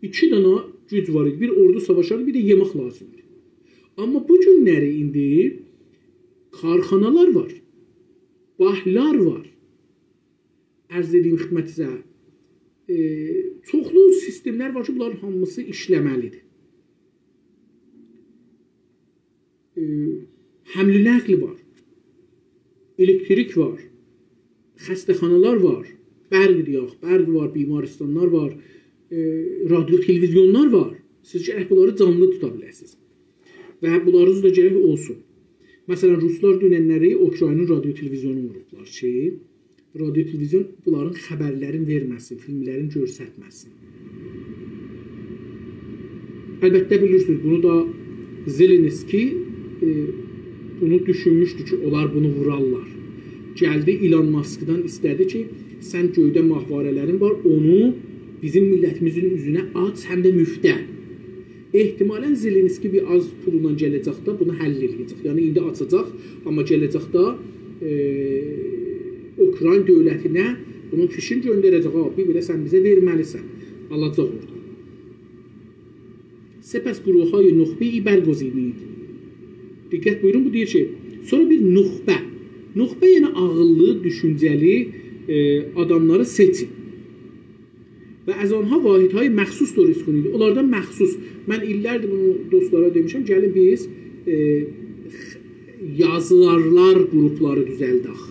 ایکی دانا گوج وار ایدی. بیر اوردو ساواشاردی، بیر ده یئمک لازیم ایدی. آمما بو گونلری ایندی کارخانالار وار، بانکلار وار. عرض ائدییم خدمتینیزه، ائ، چوخلو سیستملر وار کی، بونلارین هامیسی ایشله‌مه‌لیدیر. ائ، حمل و نقل وار، الکتریک وار، خسته‌خانالار وار، برق دئیک، برق وار، بیمارستانلار وار، ائ، رادیو تلویزیونلار وار. سیز گرک بونلاری جانلی توتا بیله‌سینیز. و بونلارینیز دا گرک اولسون. مثلا، روسلار دوننلری اوکراینین رادیو تلویزیونو ووروبلار کی، رادیو تلویزیون بونلارین خبرلرین وئرمه‌سین، فیلملرین گؤرستمه‌سین. البته، بیلیرسینیز، بونو دا زلنسکی، ائ، بونو دوشونموشدو کی، اونلار بونو وورارلار. گلدی ایلان ماسکدان ایسته‌دی کی، سن گؤیده ماهواره‌لرین وار، اونو بیزیم میللتیمیزین اوزونه آچ، هم ده مفته. احتمالاً زلنسکی بیر آز پولونان گله‌جکده بونو حل ائله‌یه‌جک. یعنی، ایندی آچاجاق، آمما گله‌جکده، ائ، اوکراین دؤولتینه بونون فیشینی گؤندره‌جک. «ها، بیر بئله سن بیزه وئرمه‌لیسن.» آلاجاق اورادا. سپس گروه‌های نخبه‌ای برگزینید. دقت بویورون، بو دئییر کی، سونرا بیر نخبه. نخبه، یعنی عاغیللی، دوشونجه‌لی، ائ، آداملاری سئچین. و از آنها واحدهای مخصوص درست کنید. اونلاردان مخصوص. من ایللردیر بونو دوستلارا دئمیشم، گلین بیز، ائ، یازارلار گروپلاری دوزلدک.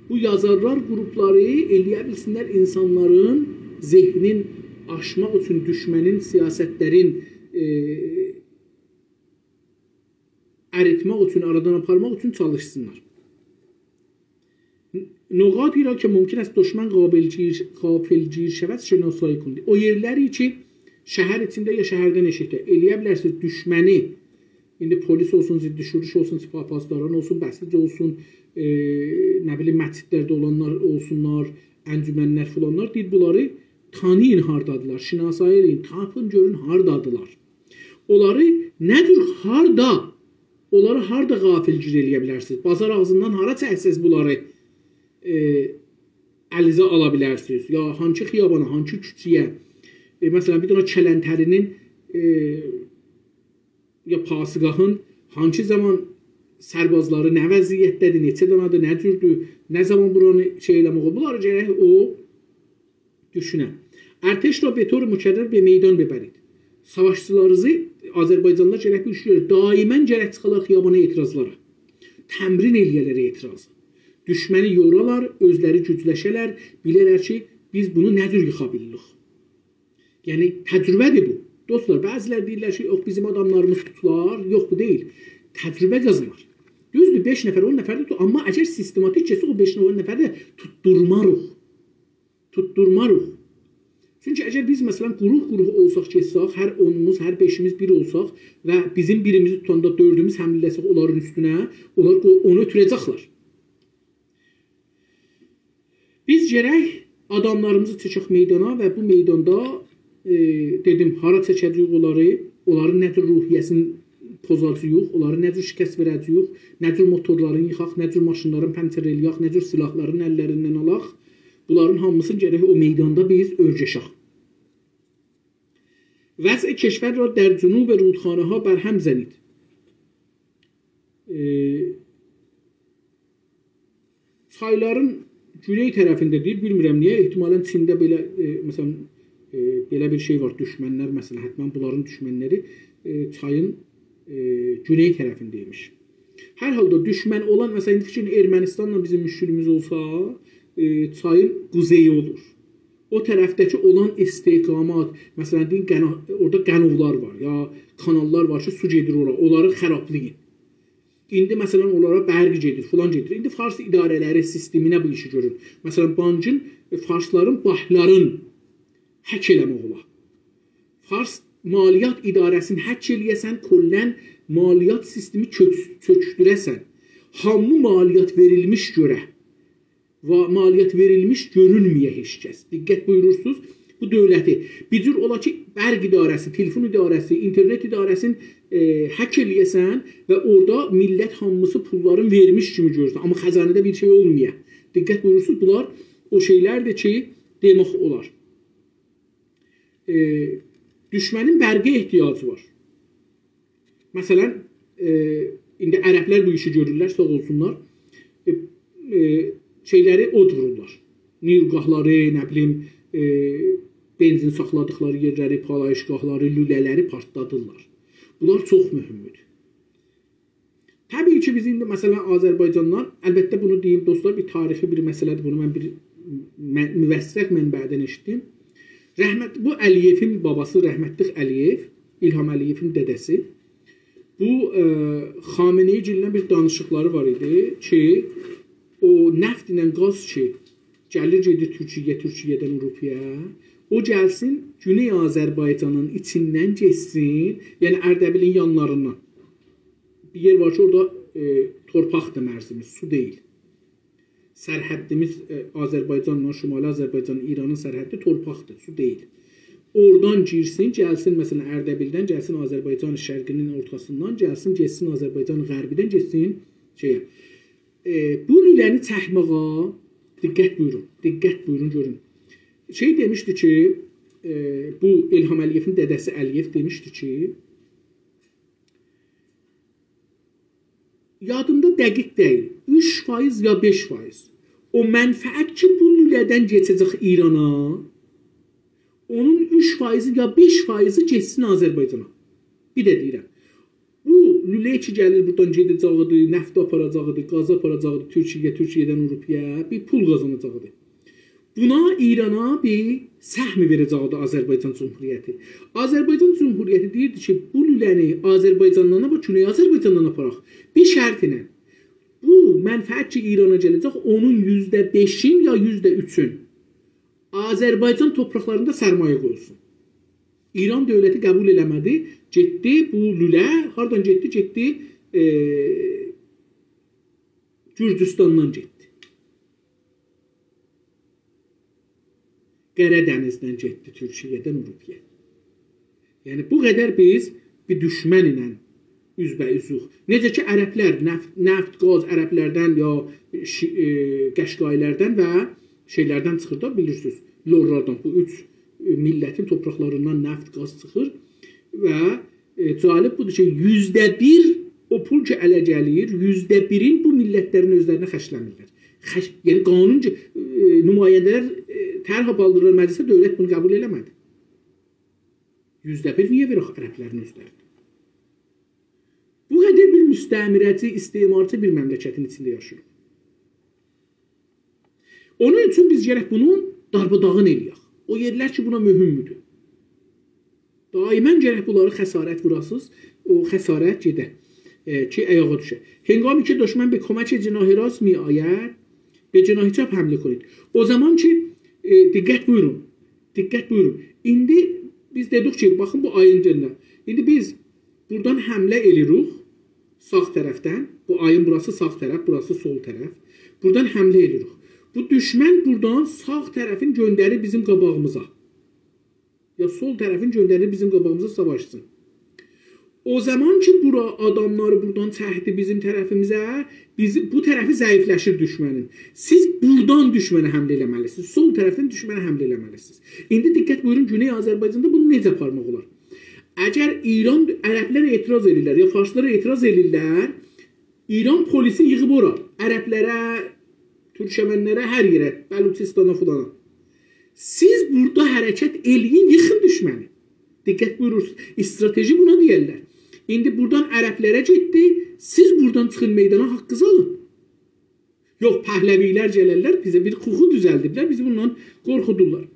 بو یازارلار گروپلاری ائله‌یه بیلسینلر اینسانلارین ذهنین آشماق اوچون، دوشمنین سیاستلرین، ائ، اریتمک اوچون، آرادان آپارماق اوچون چالیشسینلار. نقاطی را که ممکن است دشمن غافلگیر، غافلگیر شود شناسایی کنید. او یئرلری کی، شهر ایچینده یا شهردن ائشیکده ائله‌یه بیلرسینیز، دوشمنی، ایندی پلیس اولسون، ضد شورش اولسون، سپاه پاسداران اولسون، بسیج اولسون، ائ، نه بیلیم، مسجدلرده اولانلار اولسونلار، انجمنلر فلانلار، دئییر، بونلاری تانییین هاردادیلار، شناسایی ائله‌یین، تاپین، گؤرون هاردادیلار. اونلاری نه جور، هاردا، اونلاری هاردا غافلگیر ائله‌یه بیلرسینیز؟ بازار آغزیندان هارا چکسز بونلاری، ائ، الینیزه آلا بیلرسینیز؟ یا هانسی خیابانا، هانسی کوچه‌یه؟ ائ، مثلا، بیر دنه کلانتری‌نین، ائ، یا پاسگاهین هانسی زامان سربازلاری نه وضعیتده‌دیر، نئچه دانادیر، نه جوردور، نه زامان بورانی شئی ائله‌مک اولور؟ بونلاری گرک او دوشونه. ارتش را به طور مکرر به میدان ببرید. ساواشچیلارینیزی، آذربایجانلیلار گرک بو ایشلری دائما گرک چیخالار خیابانا اعتراضلارا. تمرین ائله‌یه‌لر اعتراضی. دوشمنی یورالار، اؤزلری گوجلشه‌لر، بیله‌لر کی، بیز بونو نه جور ییخا بیلیریک. یعنی، تجربه‌دیر بو. دوستلار، بعضی‌لر دئییرلر کی، «یوخ، بیزیم آداملاریمیز توتولار.» یوخ، بو دئییل. تجربه قازانار. دوزدور، بئش نفر، اون نفر ده توتولار. آمما اگر سیستماتیکجه‌سی او بئش نفر، اون نفری ده توتدورماریق. توتدورماریق. چونکی اگر بیز، مثلا، گروه-گروه اولساق، گئتسک، هر اونوموز، هر بئشیمیز بیر اولساق و بیزیم بیریمیزی توتاندا دؤردوموز حمله ائله‌سک اونلارین اوستونه، اونلار او-، اونو اؤتوره‌جکلر. بیز گرک آداملاریمیزی چکک میدانا و بو میداندا، ائ، دئدیم، هارا چکه‌جه‌ییک اونلاری، اونلارین نه جور روحیه‌سینی پوزاجاغیق، اونلارین نه جور شکست وئره‌جه‌ییک، نه جور موتورلارینی ییخاق، نه جور ماشینلارینی پنچر ائله‌یک، نه جور سلاحلارین اللریندن آلاق، بونلارین هامیسینی گرک او میداندا بیز اؤرگشک. وضع کشور را در جنوب رودخانه‌ها برهم زنید. ائ، چایلارین گونئی طرفینده دئییر، بیلمیرم نییه، احتمالاً چینده بئله، ائ، مثلا، ائ، بئله بیر شئی وار، دوشمنلر، مثلا، حتما بونلارین دوشمنلری، ائ، چایین، ائ، گونئی طرفینده ایمیش. هر حالدا دوشمن اولان، مثلا، ایندی فیکرین ارمنستانلا بیزیم مشکلیمیز اولسا، ائ، چایین قوزئیی اولور. او طرفده‌کی اولان استحکامات، مثلا، دئیین، قنا-، اورادا قنوولار وار، یا کاناللار وار کی، سو گئدیر اورا، اونلاری خرابلایین. ایندی، مثلا، اونلارا برق گئدیر، فلان گئدیر. ایندی فارس اداره‌لری سیستمینه بو ایشی گؤرور. مثلا، بانکین، ائ، فارسلارین بانکلارین هک ائله‌مک اولار. فارس مالیات اداره‌سینی هک ائله‌یه‌سن، کلاً مالیات سیستمی چؤک-، چؤکدوره‌سن. هامی مالیات وئریلمیش گؤره و مالیات وئریلمیش گؤرونمه‌یه هئچ کس. دقت بویورورسونوز، بو دؤولتی. بیر جور اولا کی، برق اداره‌سی، تلفون اداره‌سی، اینترنت اداره‌سینی، ائ، هک ائله‌یه‌سن و اورادا میللت هامیسی پوللارین وئرمیش کیمی گؤرسون. آمما خزانه‌ده بیر شئی اولمایا. دقت بویورورسونوز، بونلار او شئیلردیر کی، دئمک اولار. ائ، دوشمنین برقه احتیاجی وار. مثلا، ائ، ایندی عربلر بو ایشی گؤرورلر، ساغ اولسونلار. ائ، ائ، شئیلری اود وورورلار. نیروگاهلاری، نه بیلیم، ائ، بنزین ساخلادیقلاری یئرلری، پالایشگاهلاری، لوله‌لری پارتلادیرلار. بونلار چوخ مهمدور. طبیعی کی، بیز ایندی، مثلا، آذربایجاندان، البته، بونو دئییم، دوستلار، بیر تاریخی بیر مسئله‌دیر. بونو من بیر مه-، موثق منبعدن ائشیتدیم. رحمت، بو علی‌یئوین باباسی، رحمتلیک علی‌یئو، الهام علی‌یئوین دده‌سی. بو، ائ، خامنه‌ای‌گیلله بیر دانیشیقلاری وار ایدی کی، او نفت ایله گاز کی، گلیر، گئدیر تورکیه‌یه، تورکیه‌دن آوروپایا، او گلسین، گونئی آذربایجانین ایچیندن گئتسین، یعنی اردبیلین یانلاریندان. بیر یئر وار کی، اورادا، ائ، تورپاقدیر مرزیمیز، سو دئییل. سرحدیمیز، ائ، آذربایجانلا، شمالی آذربایجان، ایرانین سرحدی تورپاقدیر، سو دئییل. اورادان گیرسین، گلسین، مثلا، اردبیلدن گلسین، آذربایجان شرقی‌نین اورتاسیندان گلسین، گئتسین آذربایجان غربیدن، گئتسین شئیه. ائ، بو لوله‌نی چکمه‌یه دقت بویورون، دقت بویورون، گؤرون. شئی دئمیشدی کی، ائ، بو الهام علی‌یئوین دده‌سی علی‌یئو دئمیشدی کی، یادیمدا دقیق دئییل، اوچ فایز یا بئش فایز. او منفعت کی، بو لوله‌دن کئچه‌جک ایرانا، اونون اوچ فایزی یا بئش فایزی گئتسین آذربایجانا. بیر ده دئییرم، بو لوله کی گلیر بورادان گئده‌جکدیر، نفتی آپاراجاقدیر، گازی آپاراجاقدیر تورکیه‌یه، تورکیه‌دن آوروپایا بیر پول قازاناجاقدیر. بونا، ایرانا بیر سهم وئره‌جکدیر آذربایجان جمهوریتی. آذربایجان جمهوریتی دئییردی کی، بو لوله‌نی آذربایجاندان، بو گونئی آذربایجاندان آپاراق. بیر شرط ایله. بو منفعت کی، ایرانا گله‌جک، اونون یوزده بئشین یا یوزده اوچون آذربایجان تورپاقلاریندا سرمایه قویسون. ایران دؤولتی قبول ائله‌مه‌دی. گئتدی بو لوله، هاردان گئتدی؟ گئتدی، ائ، گورجوستاندان گئتدی. قره دنیزدن گئتدی تورکیه‌دن آوروپایا. یعنی، بو قدر بیز بیر دوشمن ایله اوزبه‌اوزوق. نئجه کی، عربلر، نفت، نفت، گاز عربلردن یا شی-، ائ، قشقایی‌لردن و شئی‌لردن چیخیر دا، بیلیرسینیز، لورلاردان، بو اوچ، ائ، میللتین تورپاقلاریندان نفت، گاز چیخیر و، ائ، جالب بودور کی، یوزده بیر او پول کی، اله گلیر، یوزده بیرین بو میللتلرین اؤزلرینه خرجله‌میرلر. خرج-، یعنی، قانون کی، ائ، نماینده‌لر، ائ، طرح آپاردیلار مجلسه، دؤولت بونو قبول ائله‌مه‌دی. یوزده بیر نییه وئرک عربلرین اؤزلرینه؟ بو قدر بیر مستعمره‌چی، استعمارچی بیر مملکتین ایچینده یاشاییریق. اونون اوچون بیز گرک بونو دارماداغین ائله‌یک. او یئرلر کی، بونا مهمدور. دائماً گرک بونلاری خسارت ووراسینیز، او خسارت گئده، ائ، کی، آیاغا دوشه. هنگامی که دشمن به کمک جناح راست می‌آید، به جناح چپ حمله کنید. او زامان کی، ائ، دقت بویورون، دقت بویورون. ایندی بیز دئدیک کی، باخین بو آیین گلنه. ایندی بیز بورادان حمله ائله‌ییریک، ساغ طرفدن. بو آیین بوراسی ساغ طرف، بوراسی سول طرف. بورادان حمله ائله‌ییریک. بو دوشمن بورادان ساغ طرفین گؤندریر بیزیم قاباغیمیزا. یا سول طرفین گؤندریر بیزیم قاباغیمیزا ساواشسین. او زامان کی، بورا آداملاری بورادان چکدی بیزیم طرفیمیزه، بیزی، بو طرفی ضعیفلشیر دوشمنین. سیز بورادان دوشمنه حمله ائله‌مه‌لیسینیز، سول طرفدن دوشمنه حمله ائله‌مه‌لیسینیز. ایندی دقت بویورون، گونئی آذربایجاندا بونو نئجه آپارماق اولار؟ اگر ایران، عربلر اعتراض ائدیرلر، یا فارسلار اعتراض ائدیرلر، ایران پلیسی ییغیب اورا، عربلره، تورکمنلره، هر یئره، بلوچستانا فلانا. سیز بورادا حرکت ائله‌یین، ییخین دوشمنی. دقت بویورورسونوز، استراتژی بونا دئیرلر. ایندی بورادان عربلره گئتدی، سیز بورادان چیخین میدانا، حاققینیزی آلین. یوخ، پهلوی‌لر گلرلر، بیزه بیر خوخو دوزلدیبلر، بیزی بوندان قورخودورلار.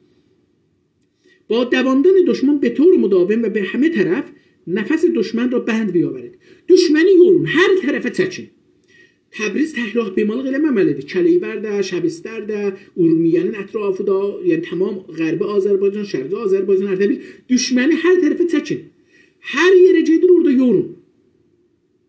با دواندن دشمن به طور مداوم و به همه طرف نفس دشمن را بند بیاورید. دوشمنی یورون، هر طرفه چکین. تبریز تک راه بمالیق ائله‌مه‌مه‌لیدیر. کلیبر ده، شبستر ده، اورمیه‌نین اطرافی دا، یعنی تمام غربی آذربایجان، شرقی آذربایجان، اردبیل. دوشمنی هر طرفه چکین. هر یئره گئدیر، اورادا یورون.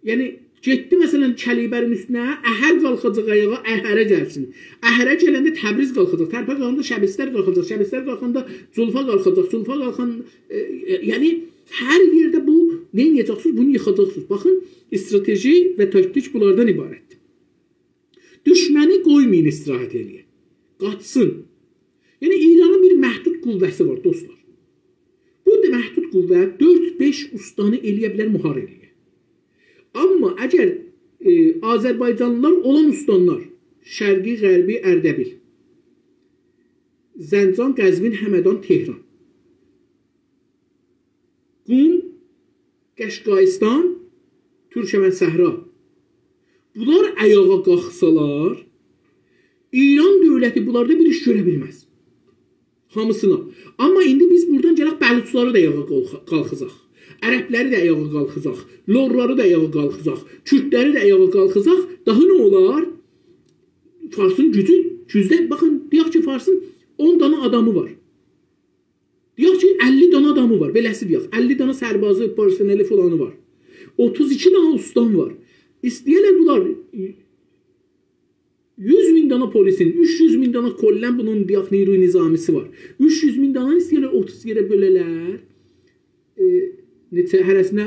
یعنی، گئتدی، مثلا، کلیبرین اوستونه، اهر قالخاجاق آیاغا، اهره گلسین. اهره گلنده تبریز قالخاجاق، تبریز قالخاندا شبستر قالخاجاق، شبستر قالخاندا جولفا قالخاجاق، جولفا قالخان، ائ، ائ، یعنی، هر یئرده بو، نه ائده‌جکسینیز؟ بونو ییخاجاقسینیز. باخین، استراتژی و تاکتیک بونلاردان عبارتدیر. دوشمنی قویمایین استراحت ائله‌یه. قاچسین. یعنی، ایرانین بیر محدود قوه‌سی وار، دوستلار. بو دا محدود قوه دؤرد-بئش استانی ائله‌یه بیلر مهار ائله‌یه. آمما اگر، ائ، آذربایجانلیلار اولان استانلار، شرقی، غربی، اردبیل، زنجان، قزوین، همدان، تهران، قم، قشقایستان، تورکمن صحرا، بونلار آیاغا قالخسالار، ایران دؤولتی بونلاردا بیر ایش گؤره بیلمز. هامیسینا. آمما ایندی بیز بورادان گلک بلوچلاری دا آیاغا قالخ-، قالخیزاق. عربلری ده آیاغا قالخیزاق. لورلاری دا آیاغا قالخیزاق. کوردلری ده آیاغا قالخیزاق. داها نه اولار؟ فارسین گوجو، گوجده، باخین، دئیک کی، فارسین اون دانا آدامی وار. دئیک کی، اللی دانا آدامی وار، بئله‌سی دئیک. اللی دانا سربازی، پرسنلی فلانی وار. اوتوز ایکی دانا استان وار. ایسته‌یه‌لر بونلار یوز مین دانا پلیسین، اوچ یوز مین دانا کلاً بونون، دئیک، نیروی نظامی‌سی وار. اوچ یوز مین دانا ایسته‌یه‌لر اوتوز یئره بؤله‌لر. ائ، نئچه، هره‌سینه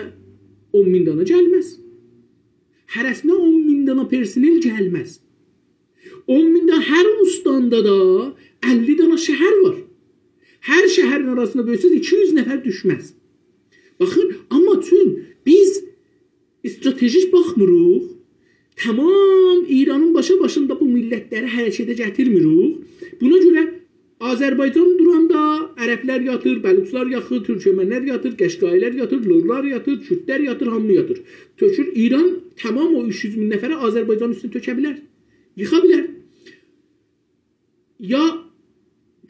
اون مین دانا گلمز. هره‌سینه اون مین دانا پرسنل گلمز. اون مین دانا، هر استاندا دا اللی دانا شهر وار. هر شهرین آراسیندا بؤلسز، ایکی یوز نفر دوشمز. باخین، آمما چون بیز استراتژیک باخمیریق، تمام ایرانین باشا باشیندا بو میللتلری حرکته گتیرمیریک. بونا گؤره آذربایجان دوراندا عربلر یاتیر، بلوچلار یاتیر، تورکمنلر یاتیر، قشقایی‌لر یاتیر، لورلار یاتیر، کوردلر یاتیر، هامی یاتیر. تؤکور، ایران تمام او اوچ یوز مین نفری آذربایجانین اوستونه تؤکه بیلر. ییخا بیلر. یا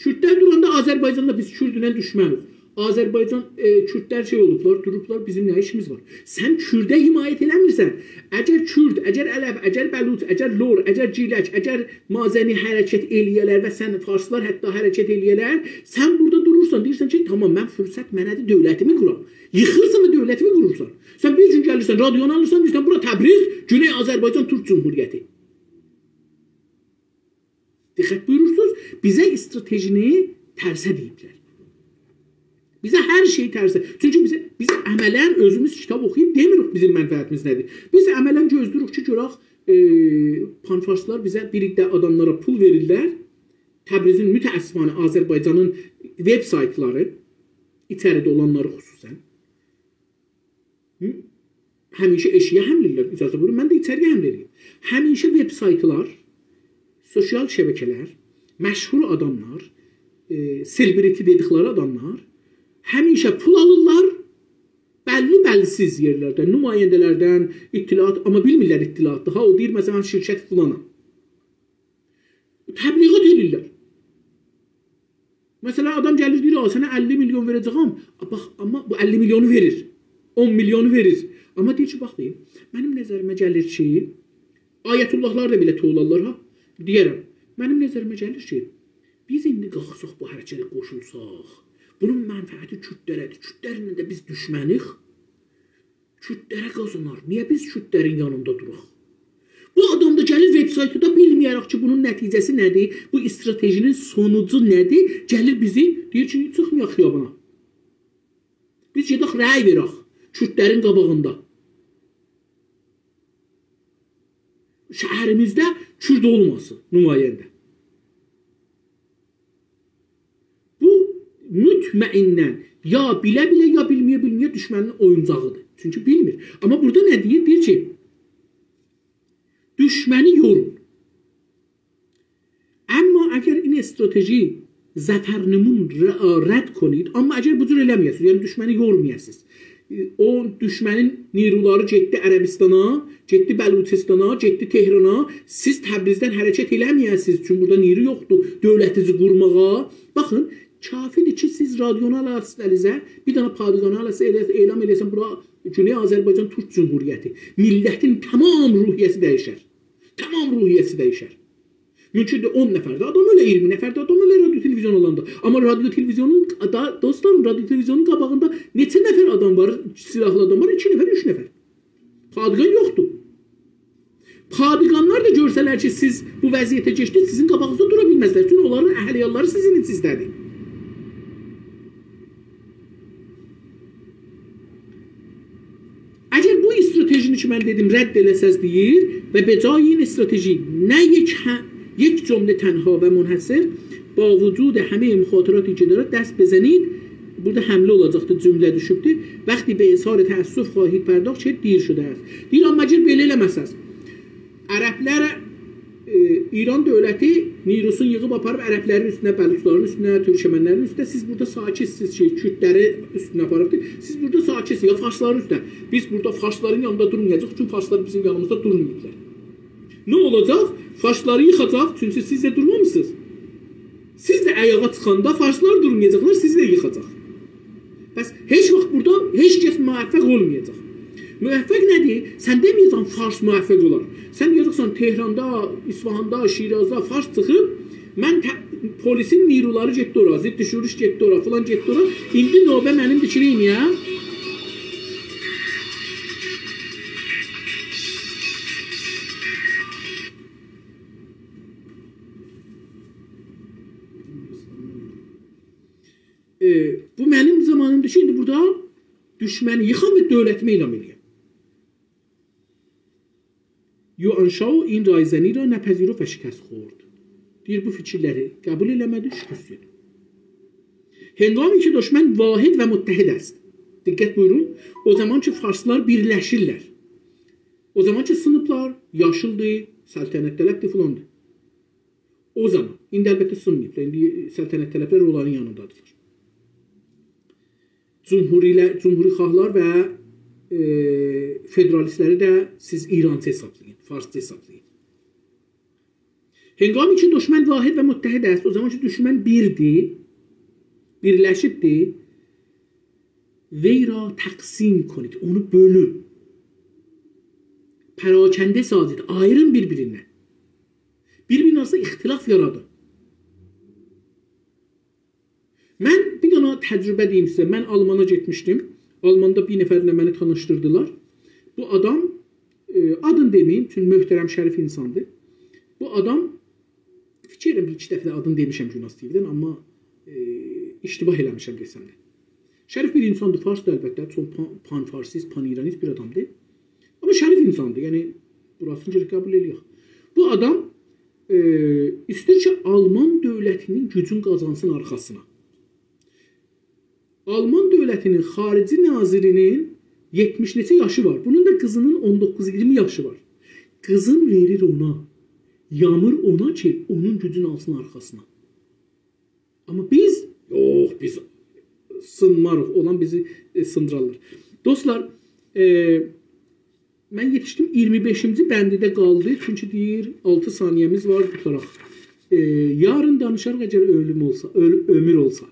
کوردلر دوراندا آذربایجاندا بیز کوردله دوشمنیک. آذربایجان، ائ، کوردلر شئی اولوبلار، دوروبلار، بیزیم نه ایشیمیز وار؟ سن کورده حمایت ائله‌میرسن. اگر کورد، اگر عرب، اگر بلوچ، اگر لور، اگر گیلک، اگر مازنی حرکت ائله‌یه‌لر و سن فارسلار حتی حرکت ائله‌یه‌لر، سن بورادا دورورسان، دئییرسن کی، تمام، من، فرصت منه‌دیر، دؤولتیمی قورام. ییخیرسان و دؤولتیمی قورورسان. سن بیر گون گلیرسن، رادیونو آلیرسان، دئییرسن، بورا تبریز، گونئی آذربایجان تورک جمهوریتی. دقت بویورورسونوز، بیزه استراتژینی ترسه دئییبلر. بیزه هر شئی ترسه. چونکی بیزه، بیز عملاً اؤزوموز کیتاب اوخویوب دئمیریک بیزیم منفعتیمیز نه‌دیر. بیز عملاً گؤزله‌ییریک کی، گؤرک، ائ، پان‌فارسلار بیزه بیر عده آداملارا پول وئریرلر. تبریزین، متأسفانه، آذربایجانین وب‌سایتلاری، ایچریده اولانلاری خصوصاً، همیشه ائشییه حمله ائدیرلر، اجازه بویورون، من ده ایچرییه حمله ائدیرم. همیشه وب‌سایتلار، سوسیال شبکه‌لر، مشهور آداملار، ائ، سلبریتی دئدیکلری آداملار همیشه پول آلیرلار، بللی-بللی‌سیز یئرلردن، نماینده‌لردن، اطلاعات، آمما بیلمیرلر اطلاعاتدیر. ها، او دئییر، مثلاً، شرکت فلانا. تبلیغات ائدیرلر. مثلا، آدام گلیر، دئییر: «آ، سنه اللی میلیون وئره‌جه‌یم.» آ، باخ، آمما بو اللی میلیونو وئریر. اون میلیونو وئریر. آمما دئییر کی: «باخ، دئییر، منیم نظریمه گلیر کی»، آیت‌الله‌لار دا بئله توولارلار ها. دئیه‌رم، منیم نظریمه گلیر کی، بیز ایندی قالخساق بو حرکته قوشولساق، بونون منفعتی کوردلردیر. کوردلرله ده بیز دوشمنیک. کوردلره قازانار. نییه بیز کوردلرین یانیندا دوراق؟ بو آدام دا گلیر وب‌سایتی دا بیلمه‌یه‌رک کی، بونون نتیجه‌سی نه‌دیر، بو استراتژی‌نین سونوجو نه‌دیر، گلیر بیزی دئییر کی، چیخمایاق خیابانا. بیز گئدک رأی وئرک کوردلرین قاباغیندا. شهریمیزده کورد اولماسین نماینده. بو مطمئناً یا بیله-بیله، یا بیلمه‌یه-بیلمه‌یه دوشمنین اویونجاغیدیر. چونکی بیلمیر. آمما بورادا نه دئییر؟ دئییر کی، دوشمنی یورون. اما اگر این استراتژی ظفرنمون ر-، رد کنید، آمما اگر بو جور ائله‌مه‌یه‌سینیز، یعنی دوشمنی یورمایاسینیز، او دوشمنین نیرولاری گئتدی عربستانا، گئتدی بلوچستانا، گئتدی تهرانا، سیز تبریزدن حرکت ائله‌مه‌یه‌سینیز، چونکی بورادا نیرو یوخدور دؤولتیزی قورماغا. باخین، کافی‌دیر کی، سیز رادیونو آلاسینیز الینیزه، بیر دنه پادگانی آلاسینیز، ائله-، اعلان ائله‌یه‌سن، بورا گونئی آذربایجان تورک جمهوریتی. میللتین تمام روحیه‌سی دییشر. تمام روحیه‌سی دییشر. مومکوندور اون نفر ده آدام اؤله، اییرمی نفر ده آدام اؤله رادیو تلویزیون اولاندا. آمما رادیو تلویزیونون، دا، دوستلاریم، رادیو تلویزیونون قاباغیندا نئچه نفر آدام وار، سیلاحلی آدام وار؟ ایکی نفر، اوچ نفر. پادگان یوخدور. پادگانلار دا گؤرسه‌لر کی، سیز بو وضعیته کئچدینیز، سیزین قاباغینیزدا دورا بیلمزلر. چونکی اونلارین اهل-عیاللاری سیزین ایچینیزده‌دیر. اگر بو استراتژینی کی، من دئدیم، رد ائله‌سز دئییر و به جای این استراتژی نه یک ه-، یک جمله تنها و منحصر، با وجود همهٔ مخاطراتی که دارد دست بزنید، بورادا حمله اولاجاقدی، جمله دوشوبدو. وقتی به اظهار تأسف خواهید پرداخت که دیر شده است. دئییر، آمما اگر بئله ائله‌مه‌سز، عربلر، ائ، ایران دؤولتی نیروسون ییغیب آپاریب عربلرین اوستونه، بلوچلارین اوستونه، تورکمنلرین اوستونه. سیز بورادا ساکتسیز کی، کوردلری اوستونه آپاریبدیر. سیز بورادا ساکتسیز، یا فارسلارین اوستونه. بیز بورادا فارسلارین یانیندا دورمایاجاغیق، چونکی فارسلار بیزیم یانیمیزدا دورماییبلار. نه اولاجاق؟ فارسلاری ییخاجاق، چونکی سیز ده دورمامیسینیز. سیز ده آیاغا چیخاندا فارسلار دورمایاجاقلار، سیزی ده ییخاجاق. پس هئچ واخت بورادا هئچ کس موفق اولمایاجاق. موفق نه‌دیر؟ سن دئمه‌یه‌جکسن فارس موفق اولار. سن دئیه‌جکسن تهراندا، اصفهاندا، شیرازدا فارس چیخیب، من ته-، پلیسین نیرولاری گئتدی اورا، ضد شورش گئتدی اورا، فلان گئتدی اورا. ایندی نوبه منیمدیر کی، نئینییم؟ ائ، بو منیم زامانیمدیر کی، ایندی بورادا دوشمنی ییخام و دؤولتیمی اعلان ائله‌یم. یوآن شاو این رایزنی را نپذیرفت و شکست خورد. دئییر، بو فیکیرلری قبول ائله‌مه‌دی، شکست یئدی. هنگامی که دشمن واحد و متحد است. دقت بویورون. او زامان کی، فارسلار بیرلشیرلر. او زامان کی، سینیبلار، یاشیلدیر، سلطنت‌طلبدیر، فلاندیر. او زامان. ایندی البته سینماییب دا، ایندی سلطنت‌طلبلر اونلارین یانیندادیرلار. جمهوری‌له-، جمهوری‌خواهلار و، ائ، فدرالیستلری ده سیز ایرانچی حسابلایین، فارسچی حسابلایین. هنگامی که دشمن واحد و متحد است، او زامان کی، دوشمن بیردیر، بیرلشیبدیر، وی را تقسیم کنید، اونو بؤلون. پراکنده سازید، آییرین بیر-بیریندن. بیر-بیرینین آراسیندا اختلاف یارادین. من بیر دنه تجربه دئییم سیزه. من آلمانا گئتمیشدیم. آلماندا بیر نفرله منی تانیشدیردیلار. بو آدام، ائ، آدینی دئمه‌ییم، چونکی محترم، شریف اینساندیر. بو آدام، فیکیر ائدیرم، بیر-ایکی دفعه ده آدینی دئمیشم گوناز تی‌وی‌دن، آمما، ائ، اشتباه ائله‌میشم دئسم ده. شریف بیر اینساندیر، فارسدیر البته، چوخ پان-، پان‌فارسیست، پان‌ایرانیست بیر آدامدیر. آمما شریف اینساندیر، یعنی بوراسینی گرک قبول ائله‌یک. بو آدام، ائ، ایسته‌ییر کی، آلمان دؤولتی‌نین گوجون قازانسین آرخاسینا. آلمان دؤولتی‌نین خارجه ناظری‌نین یئتمیش نئچه یاشی وار. بونون دا قیزی‌نین اون دوققوز اییرمی یاشی وار. قیزین وئریر اونا. یامیر اونا کی، اونون گوجونو آلسین آرخاسینا. آمما بیز، یوخ، بیز سینماریق، اولان بیزی، ائ، سیندیرارلار. دوستلار، ائ، من یئتیشدیم اییرمی بئشینجی بندیده قالدی، چونکی دئییر، آلتی ثانیه‌میز وار، قوتاراق. ائ، یارین دانیشاریق، اگر اؤلوم اولسا، اؤل-، عؤمور اولسا.